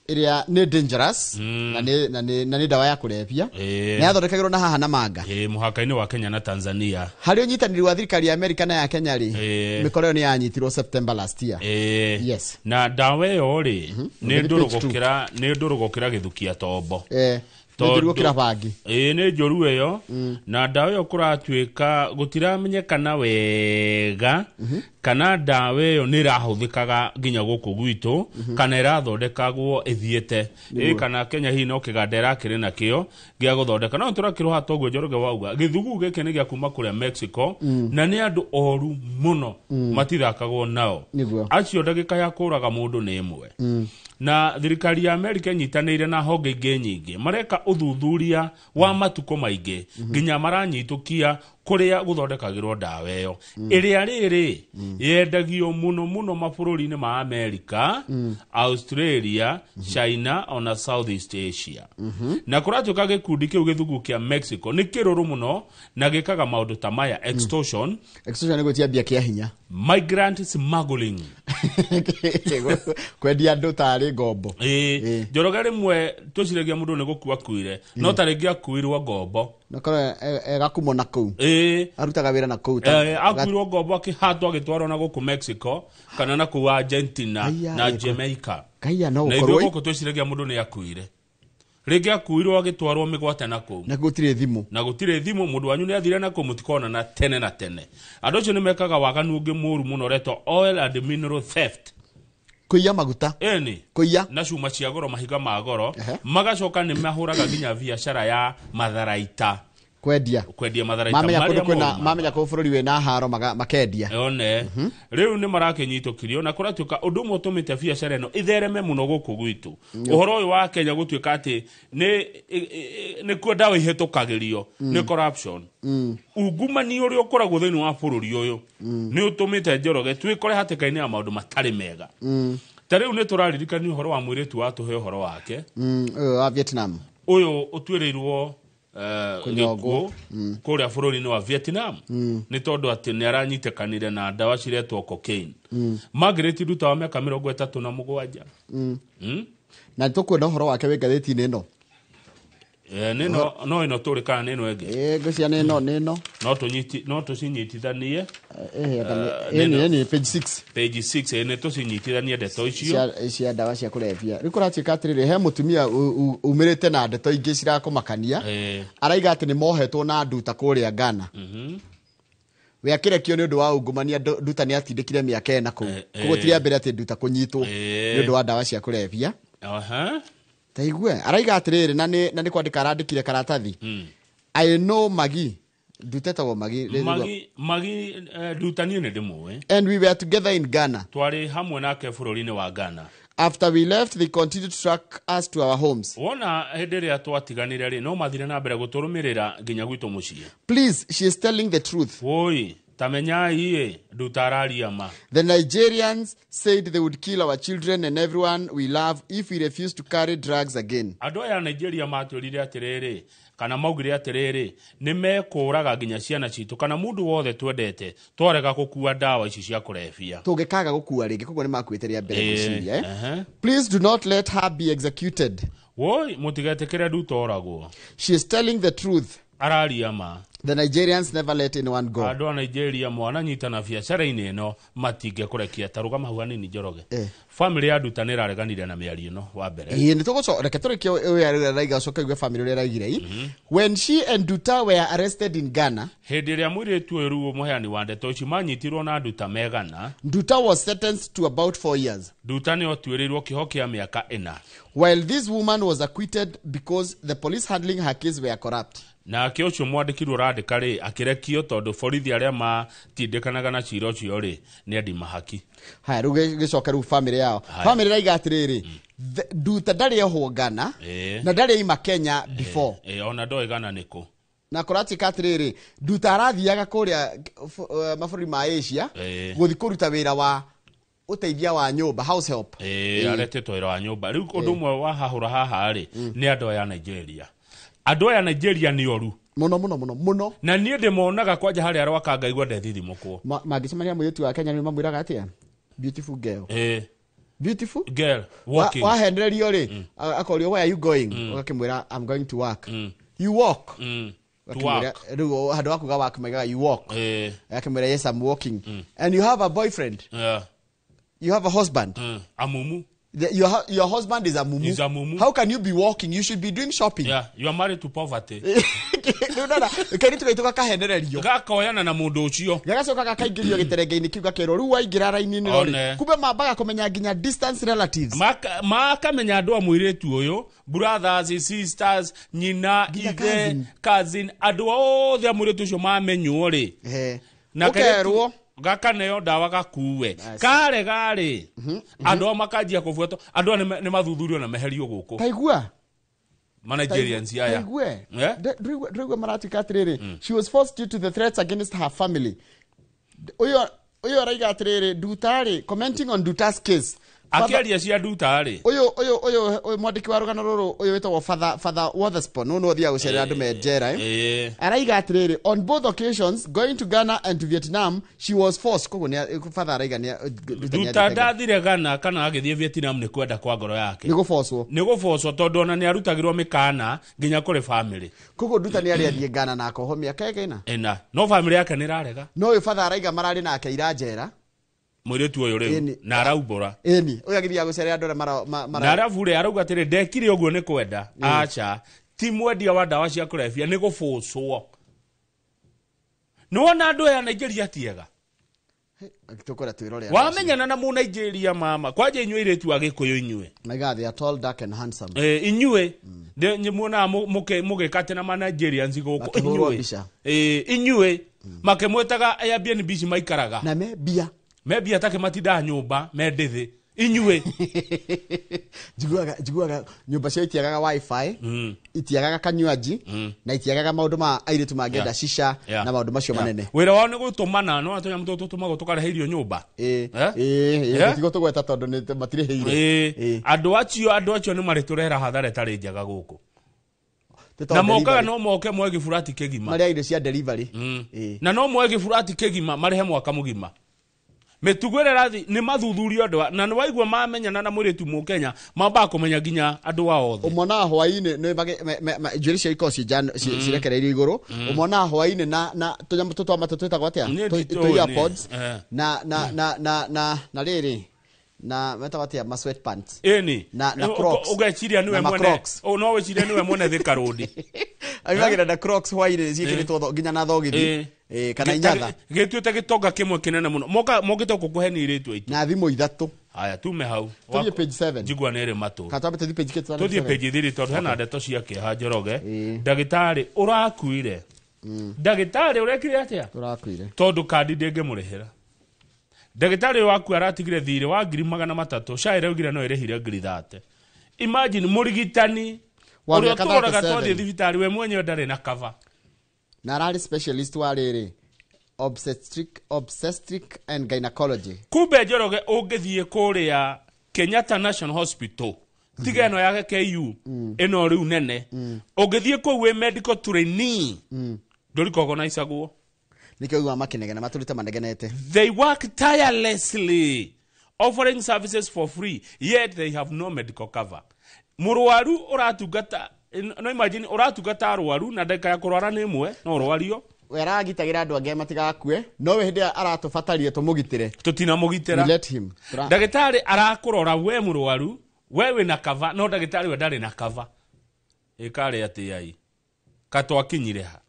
Ĩrĩa nĩ dangerous na nĩ ndawa ya kũrebia Ĩĩ. na yathondekagĩrwo na haha na manga. Ĩĩ, mũhaka-inĩ wa Kenya na Tanzania. Harĩ ũnyitanĩri wa thirikari ya Amerika na ya Kenya rĩ, Ĩĩ. mĩkora ĩyo nĩ yanyitirwo September last year. Ĩĩ. Yes. Na ndawa ĩyo rĩ, nĩ Page ndũrũ two. gũkĩra, nĩ ndũrũ gũkĩra gĩthukia tombo. Nĩ njũru gũkĩra bangi. Ĩĩ, nĩ njũru ĩyo. Na ndawa ĩyo kũratuĩka gũtiramenyekana wega kana ndawa ĩyo nĩ ĩrahũthĩkaga nginya gũkũ gwitũ kana ĩrathondekagwo ĩthiĩte. Nĩguo. Ĩ kana Kenya hihi no kĩganda ĩrakĩrĩ nakĩo gĩa gũthondeka. No tũrakĩrwo toguo Njoroge wauga, gĩthugu gĩkĩ nĩ gĩa kuma kũrĩa Mexico na nĩ andũ oru mũno, matithakagwo nao. Acio ndagĩka ya kũraga mũndũ nĩ ĩmwe. Na thirikari ya Amerika ĩnyitanĩire na honge ingĩ nyingĩ, mareka ũthuthuria wa matukũ maingĩ nginya maranyitũkia kũrĩa gũthondekagĩrwo ndawa ĩyo, ĩrĩa rĩrĩ yendagio mũno mũno mabũrũri-inĩ ma Amerika, Australia, China ona Southeast Asia. Na kũratuĩka gĩkundi kĩu gĩthugu kĩa Mexico nĩ kĩrũrũ mũno na gĩkaga maũndũ ta maya: extortion. Extortion nĩ gwĩtia mbia kĩa hinya. Migrant smuggling. Kwendia andũ tarĩ ngombo. Ĩĩ, Njoroge, rĩmwe twĩciragia mũndũ nĩ gũkua akuire, no ta rĩngĩ akuirwo ngombo. Nakorwo egakumo na kũu. Arutaga wĩra na kũu. Akuirwo ngombo, akĩhatwo, agĩtwarwo na gũkũ Mexico kana na kũu Argentina Aya, na Jamaica. Kaiya, no Na ithuĩ ũkorwo gũkũ twĩciragia mũndũ nĩ akuire, rĩngĩ akuirwo agĩtwarwo mĩgwate na kũu. Na gũtirĩ thimũ. Na gũtirĩ thimũ. Mũndũ wanyu nĩ athire na kũu, mũtikonana tene na tene. Andũ acio nĩ mekaga waganu ũngĩ mũru mũno ũretwo oil and mineral theft. Kũiya maguta. Ĩni. Kũiya. Na cuma cia goro, mahiga ma goro. Magacoka nĩ mahũraga nginya biacara ya matharaita. Kwendia. Kwendia matharaita Mamenya kũndũ marĩa kwĩna moru. Mamenya kũu bũrũri wĩna haro, makendia. One rĩu nĩ marakĩnyitũkirio na kũratuĩka ũndũ ũmwe ũtũmĩte biacara ĩno ĩthereme mũno gũkũ gwitũ, ũhoro ũyũ wa Kenya gũtuĩka atĩ nĩ kuo ndawa ihĩtũkagĩrio, nĩ corruption. Ungumania ũrĩa ũkoragwo thĩinĩ wa bũrũri ũyũ nĩ ũtũmĩte, Njoroge, twĩkore hatĩka-inĩ ya maũndũ matarĩ mega. Ta rĩu nĩ tũraririkania ũhoro wa mũirĩtu watũhe ũhoro wake. Ũyũ wa Vietnam. Ũyũ ũtuĩrĩirwo Kũnyongwo. gĩkuũ kũrĩa bũrũri-inĩ wa Vietnam nĩ tondũ atĩ nĩ aranyitĩkanire na ndawa ciretwo cocaine. Margaret Nduta wa mĩaka 37. Na tũkuona ũhoro wake wĩ ngathĩti-inĩ ĩno. Nĩ no ĩno tũrĩ kana nĩ ĩno ĩngĩ? Ĩ, ngwĩciria nĩ ĩno, nĩ ĩno. No tũcinyitithanie. Ĩni ĩni page 6. Page 6, nĩ tũcinyitithanie ndeto icio. Cia ndawa cia kũrebia. Rĩu kũratuĩka atĩrĩrĩ, he mũtumia umĩrĩte na ndeto ingĩ cirakũmakania. Araiga atĩ nĩ mohetwo na Nduta kũrĩa Ghana. We akĩrekio nĩ ũndũ wa ungumania. Nduta nĩ atindĩkire mĩaka 4 kũu. Koguo ti rĩa mbere atĩ Nduta kũnyitwo nĩ ũndũ wa ndawa cia kũrebia. Ta igue, araiga atĩrĩrĩ, na nĩ kwandĩka arandĩkire karatathi. "I know Magi." Nduta etagwo Magi. Magi, Nduta niĩ nĩ ndĩmũĩ. "And we were together in Ghana." Twarĩ hamwe nake bũrũri-inĩ wa Ghana. "After we left, they continued to track us to our homes." Wona hĩndĩ ĩrĩa twatiganire rĩ, no mathire na mbere gũtũrũmĩrĩra nginya gwitũ mũciĩ. "Please, she is telling the truth." Woi, tamenyai ĩ, Nduta araria ma. "The Nigerians said they would kill our children and everyone we love if we refuse to carry drugs again." Andũ aya a Nigeria matwĩrire atĩrĩrĩ, kana maugire atĩrĩrĩ, nĩ mekũraga nginya ciana citũ kana mũndũ wothe twendete twarega gũkua ndawa ici cia kũrebia. Tũngĩkaga gũkua rĩngĩ, koguo nĩ makuĩte rĩa mbere, ngwĩciria, eh? Ehe. "Please do not let her be executed." Woi, mũtigetĩkĩre Nduta oragwo. "She is telling the truth." Araria ma. "The Nigerians never let anyone go." Andũ a Nigeria mwananyitana biacara-inĩ ĩno matingĩkũrekia. Ta rũgama hau hanini, Njoroge. Famĩlĩ ya Nduta nĩ ĩrareganire na mĩario ĩno wa mbere. Ĩĩ, nĩ tũgũco reke tũrĩkie ũyũ ũrĩa araiga, ũcoke uge famĩlĩ ũrĩa araigire. "When she and Nduta were arrested in Ghana," Hĩndĩ ĩrĩa mũirĩtu ũyũ rĩu mũheani wa ndeto ici manyitirwo na Nduta megana, "Nduta was sentenced to about 4 years." Nduta nĩ otuĩrĩirwo kĩoho kĩa mĩaka 4. "While this woman was acquitted because the police handling her case were corrupt." Nake ũcio mwandĩkirwo ũrandĩka rĩ, akĩrekio tondũ borithi arĩa matindĩkanaga na cira ũcio rĩ, nĩ endi mahaki. Haya, rĩu gĩcoke rĩu famĩlĩ yao. Haya. Famĩlĩ ĩraiga atĩrĩrĩ, Nduta ndarĩ ohwo Ghana na ndarĩ aima Kenya before. Ĩĩ, ona ndoĩ Ghana nĩkũ. Na kũratuĩka atĩrĩrĩ, Nduta arathiaga kũrĩa mabũrũri ma Asia gũthiĩ kũruta wĩra wa ũteithia wa nyũmba, house help. Aretĩtwo wĩra wa nyũmba. Rĩu ũndũ ũmwe wa hahũra haha rĩ, nĩ andũ aya a Nigeria. Andũ aya a Nigeria nĩ oru mũno mũno mũno mũno. Na niĩ ndĩmonaga kwanja harĩa rwaka ngaigua ndethithimũkwo. Mangĩcemania mũirĩtu wa Kenya nĩ mamwĩraga atĩa? "Beautiful girl." Ĩĩ. Beautiful girl walking. Wahenererio rĩ, akorio, "Where are you going?" Ũgakĩmwĩra, "I'm going to work." "You walk?" To Ũgakĩmwĩra- work. Rĩu handũ wa kuga work maigaga "you walk". Agakĩmwĩra, "Yes, I'm walking." "And you have a boyfriend?" "You have a husband?" Amumu. Your husband is a mumu. Is a mumu. How can you be walking? You should be doing shopping. Yeah, you are married to poverty. Rĩu ndona kairĩtu gaitũ gakahenererio. Gakoyana na mũndũ ũcio. Gagacoka gakaingĩrio gĩterenge-inĩ kĩu, gakerwo rĩu waingĩra raini-inĩ One. rĩ, kumbe mambaga kũmenya nginya distance relatives. Makamenya andũ a mũirĩtu ũyũ, brothers, sisters, nyina, Nginya ithe, cousin. Cousin, andũ othe a mũirĩtu ũcio mamenywo rĩ, na Ũkerwo. kairĩtu gakaneo ndawa gakue karega rĩ, andũ ao makanjia kũbuatwo. Andũ aya nĩ mathuthurio na meherio gũkũ. Taigua. Ma Nigerians aya. Taigue. Eh? Ndũraigua maratuĩka atĩrĩrĩ, she was forced due to the threats against her family. Ũyũ araiga atĩrĩrĩ, Nduta rĩ, commenting on Nduta's case. Akĩaria cia Nduta rĩ, Ũyũ mwandĩki wa rũgano rũrũ, ũyũ wĩtagwo Father Wotherspoon, ũyũ nĩwe ũthiaga gũcerera andũ me njera, eh? Araiga atĩrĩrĩ, on both occasions, going to Ghana and to Vietnam, she was forced. Koguo Father araiga Nduta Nduta nĩathiĩte. ndathire Ghana kana agĩthiĩ Vietnam nĩ kwenda kwa ngoro yake. Nĩ gũbocwo. Nĩ gũbocwo, tondũ ona nĩ arutagĩrwo mĩkana nginya kũrĩ family. Koguo Nduta nĩ arĩ athiĩ Ghana na akohwo mĩaka ĩgana. Ĩna, no family yake nĩ ĩrarega. No ũyũ Father araiga mararĩ nake ira njera. Mũirĩtu ũyũ rĩu na araumbũra. Ĩni ũyũ agĩthiaga gũcerera andũ arĩa Na arabu rĩ, arauga atĩrĩ, ndekire ũguo nĩ kwenda. Aca, ti mwendia wa ndawa cia kũrebia, nĩ gũbũcwo. Nĩ wona andũ aya Nigeria tiega. Tũkwenda twĩrore. Wamenyana na mũnigeria mama kwanja, inyuĩ airĩtu a Gĩkũyũ inyuĩ. Maigaga they are tall, dark and handsome. Eh, inyuĩ muonaga mũgĩkate na ma Nigerians gũkũ. Makĩhũrwo Inyuĩ. mbica. Eh, inyuĩ makĩmwĩtaga Airbnb ici maikaraga. Na me mbia. Me mbia take matindaga nyũmba me ndĩthĩ inyuĩ. Njiguaga nyũmba ciao itiagaga WiFi, itiagaga kanywaji, na itiagaga maũndũ ma airĩtu mangĩenda, shisha na maũndũ macio manene. Wĩra wao nĩ gũtũmana, no tũnyamũ tũtũ tũtũmagwo tũkarehe irio nyũmba. Eh? Eh? Tigo tũgweta tondũ matirĩhĩire. Andũ acio nĩ marĩtũrehera hathara ĩtarĩ njega gũkũ, na mokaga no moke moe gĩburati kĩgima. Marĩa irio cia delivery. Na no moe gĩburati kĩgima marĩhe mwaka mũgima. Mĩtugo ĩrĩa ĩrathi nĩ mathuthurio andũ na nĩ waigua mamenyana na mũirĩtu mũkenya, mambaga kũmenya nginya andũ ao othe. Ũmonaga hwaĩ-inĩ nĩ njuĩrĩ cia ikoragwo cirekereirio igũrũ. Ũmonaga hwaĩ-inĩ na tũnyamũ tũtũ twa matũ twĩtagwo atĩa? Niĩ nditũĩ Tũ earpods. Niĩ. Na rĩrĩ, na metagwo atĩa, ma sweatpants. Ĩni. Na Crocs. Ũgeciria nĩwe Na ma mwene. Crocs. No wĩcirie nĩwe mwene Thika Road. Aimagĩra na Crocs hwaĩ-inĩ ciĩkĩrĩtwo nginya na thogithi. Kana inyatha. Gĩtuĩte gĩtonga kĩmwe kĩnene mũno, moka mokĩte gũkũ kũhenia irĩtu aitũ. Na thimũ ithatũ. Haya, tume hau. Tũthiĩ page 7. Njigua nĩ ĩrĩ matũ. Kana twambe tũthiĩ page kĩ? Tũthiĩ page 3, tondũ hena ndeto cia kĩeha. Njoroge, ndagĩtarĩ ũrakuire, ndagĩtarĩ ũrekire atĩa? Tũrakuire. Tondũ kandi ndĩngĩmũrĩhĩra. Ndagĩtarĩ ũyũ waku aratigire thirĩ wa 300,000. SHA ĩraugire no ĩrĩhire 30,000. Imagine, mũrigitani Wa ũrĩa mĩaka tũroraga 37. twathiĩ thibitarĩ, we mwenyewe ndarĩ na cover. Na ararĩ specialist wa rĩrĩ, obstetric and gynecology. Kumbe Njoroge, ũngĩthiĩ kũrĩa Kenyatta National Hospital, tiga ĩno ya KU, ĩno rĩu nene, ũngĩthiĩ kũu wĩ medical trainee, ndũrikogonaicagwo. Nĩkĩo ugaga makinegena matũrĩte manegenete. They work tirelessly offering services for free, yet they have no medical cover. Mũrwaru ũratungata, no imagine, ũratungata arwaru na ndagĩka ya kũrwara nĩ ĩmwe no ũrwario. We aragitagĩra andũ angĩ matigakue, no we hĩndĩ ĩrĩa aratũbatarie tũmũgitĩre, tũtinamũgitĩra. We let him. Ndagĩtarĩ arakũrora we mũrwaru, we wĩna cover, no ndagĩtarĩ we ndarĩ na cover. Ĩkarĩ atĩai katwakinyire ha?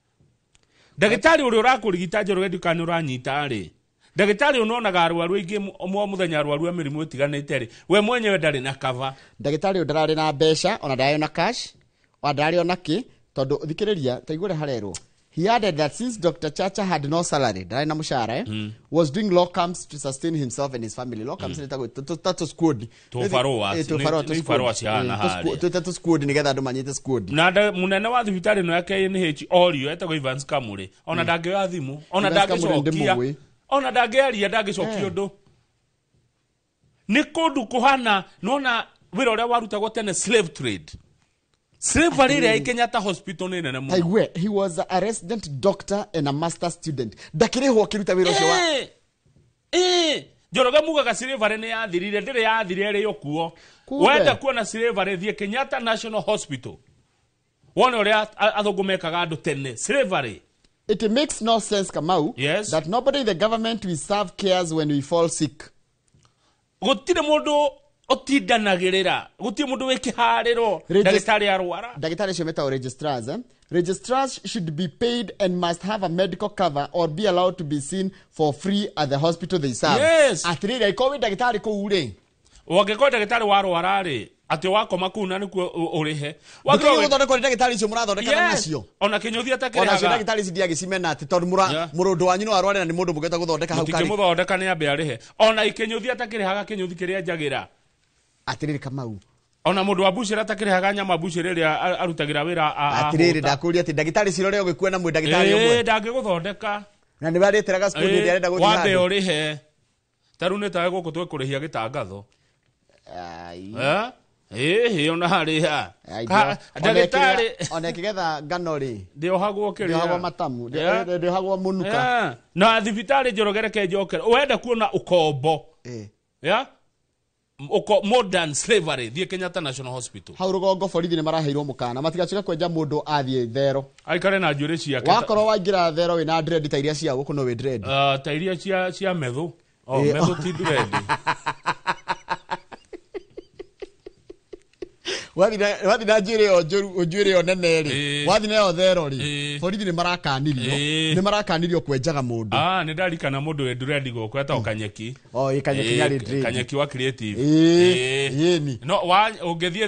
Ndagĩtarĩ ũrĩa ũrakũrigita, Njoroge, ndikana ũranyita rĩ, ndagĩtarĩ ũnonaga arwaru aingĩ mũthenya, arwaru a mĩrimũ ĩtiganĩte rĩ, we mwenyewe ndarĩ na cover. Ndagĩtarĩ ũyũ ndararĩ na mbeca, ona ndararĩ na cash, ona ndararĩ ona kĩ, tondũ thikĩrĩria, taigua ũrĩa harerwo. He added that since Dr. Chacha had no salary, ndararĩ na mũcara, was doing locums to sustain himself and his family. Locums nĩ ta tũ squad. Tũbarũa, Tũbarũa, nĩ ibarũa cihana harĩa. Twĩte tũ squad nĩgetha andũ manyite squad. Na munene wa thibitarĩ ĩno ya KNH orio, etagwo Evans Kamuri, ona ndangĩoya thimũ, ona Evans Kamuri ndangĩcokia, ndĩmũĩ. ona ndangĩaria, ndangĩcokia ũndũ. Nĩ kũndũ kũhana nona wĩra ũrĩa warutagwo tene, slave trade, slavery ĩrĩa ĩ Kenyatta Hospital nĩ nene mũno. Taigue, he was a resident doctor and a master student. Ndakĩrĩhwo akĩruta wĩra ũcio wa Eh, Njoroge mugaga slavery nĩ yathirire, ndĩrĩ yathirire ĩrĩ okuo. Wenda kuona slavery thiĩ Kenyatta National Hospital. Wone ũrĩa athũngũ mekaga andũ tene. Slavery. It makes no sense, Kamau, yes, that nobody in the government we serve cares when we fall sick. Gũtirĩ mũndũ ũtindanagĩrĩra, gũtirĩ mũndũ wĩ kĩharĩro, ndagĩtarĩ arwara. Ndagĩtarĩ acio metagwo registrars, eh? Registrars should be paid and must have a medical cover or be allowed to be seen for free at the hospital they serve. Yes. Atĩrĩrĩ, angĩkorwo wĩ ndagĩtarĩ kũu rĩ, Wangĩkorwo ndagĩtarĩ warwara rĩ, atĩ wakoma kũu na nĩkuo ũrĩhe. Ndũkĩrĩ gũthondekwo nĩ ndagĩtarĩ icio mũrathondekana nacio. Ona kĩnyũthi Onacio atakĩrĩhaga. ndagĩtarĩ ici ndiagĩcimena atĩ tondũ mũrũndũ wanyu no arware na nĩ mũndũ mũngĩhota gũthondeka hau karĩ. Mũtingĩmũthondeka nĩ ambe arĩhe. Ona ikĩnyũthi atakĩrĩhaga kĩnyũthi kĩrĩa njagĩra. Atĩrĩrĩ Kamau. Ona mũndũ wa bucĩrĩ atakĩrĩhaga nyama bucĩrĩ ĩrĩa arutagĩra wĩra Atĩrĩrĩ, ndakũria atĩ ndagĩtarĩ cirore ũgĩkua na mwĩ ndagĩtarĩ ũmwe. Ndangĩgũthondeka. Na nĩ barĩtĩraga cukuru hĩndĩ arenda gũthiĩ Wambe handũ. ũrĩhe. Ta rĩu nĩ tawe gũkũ twĩkũrĩhia gĩtangatho. Ĩhĩ ona harĩa. Ndagĩtarĩ ona ĩkĩgetha ngano rĩ, ndĩohagwo kĩrĩa. Ndĩohagwo matamu, ndĩohagwo mũnuka. Na thibitarĩ Njoroge reke njokere. Wenda kuona ũkombo. Yeah? Modern slavery thiĩ Kenyatta National Hospital. Hau rũgongo borithi nĩ maraheirwo mũkana matigacoke kwenja mũndũ athiĩ thero. Aikare na njuĩrĩ ciake. Wakorwo waingĩra thero wĩna dread ta iria cia gũkũ no wĩ dread. Ta iria cia methu. Oh, methu ti dread. Wathi na njuĩrĩ ĩyo njũru, njuĩrĩ ĩyo nene rĩ, wathi nayo thero rĩ, borithi nĩ marakanirio, nĩ marakanirio kwenjaga mũndũ. Nĩ ndarikana mũndũ wĩ dread gũkũ etagwo Kanyeki. Oh, ĩ Kanyeki nĩ arĩ dread. Kanyeki wa creative. Ĩni. No, ũngĩthiĩ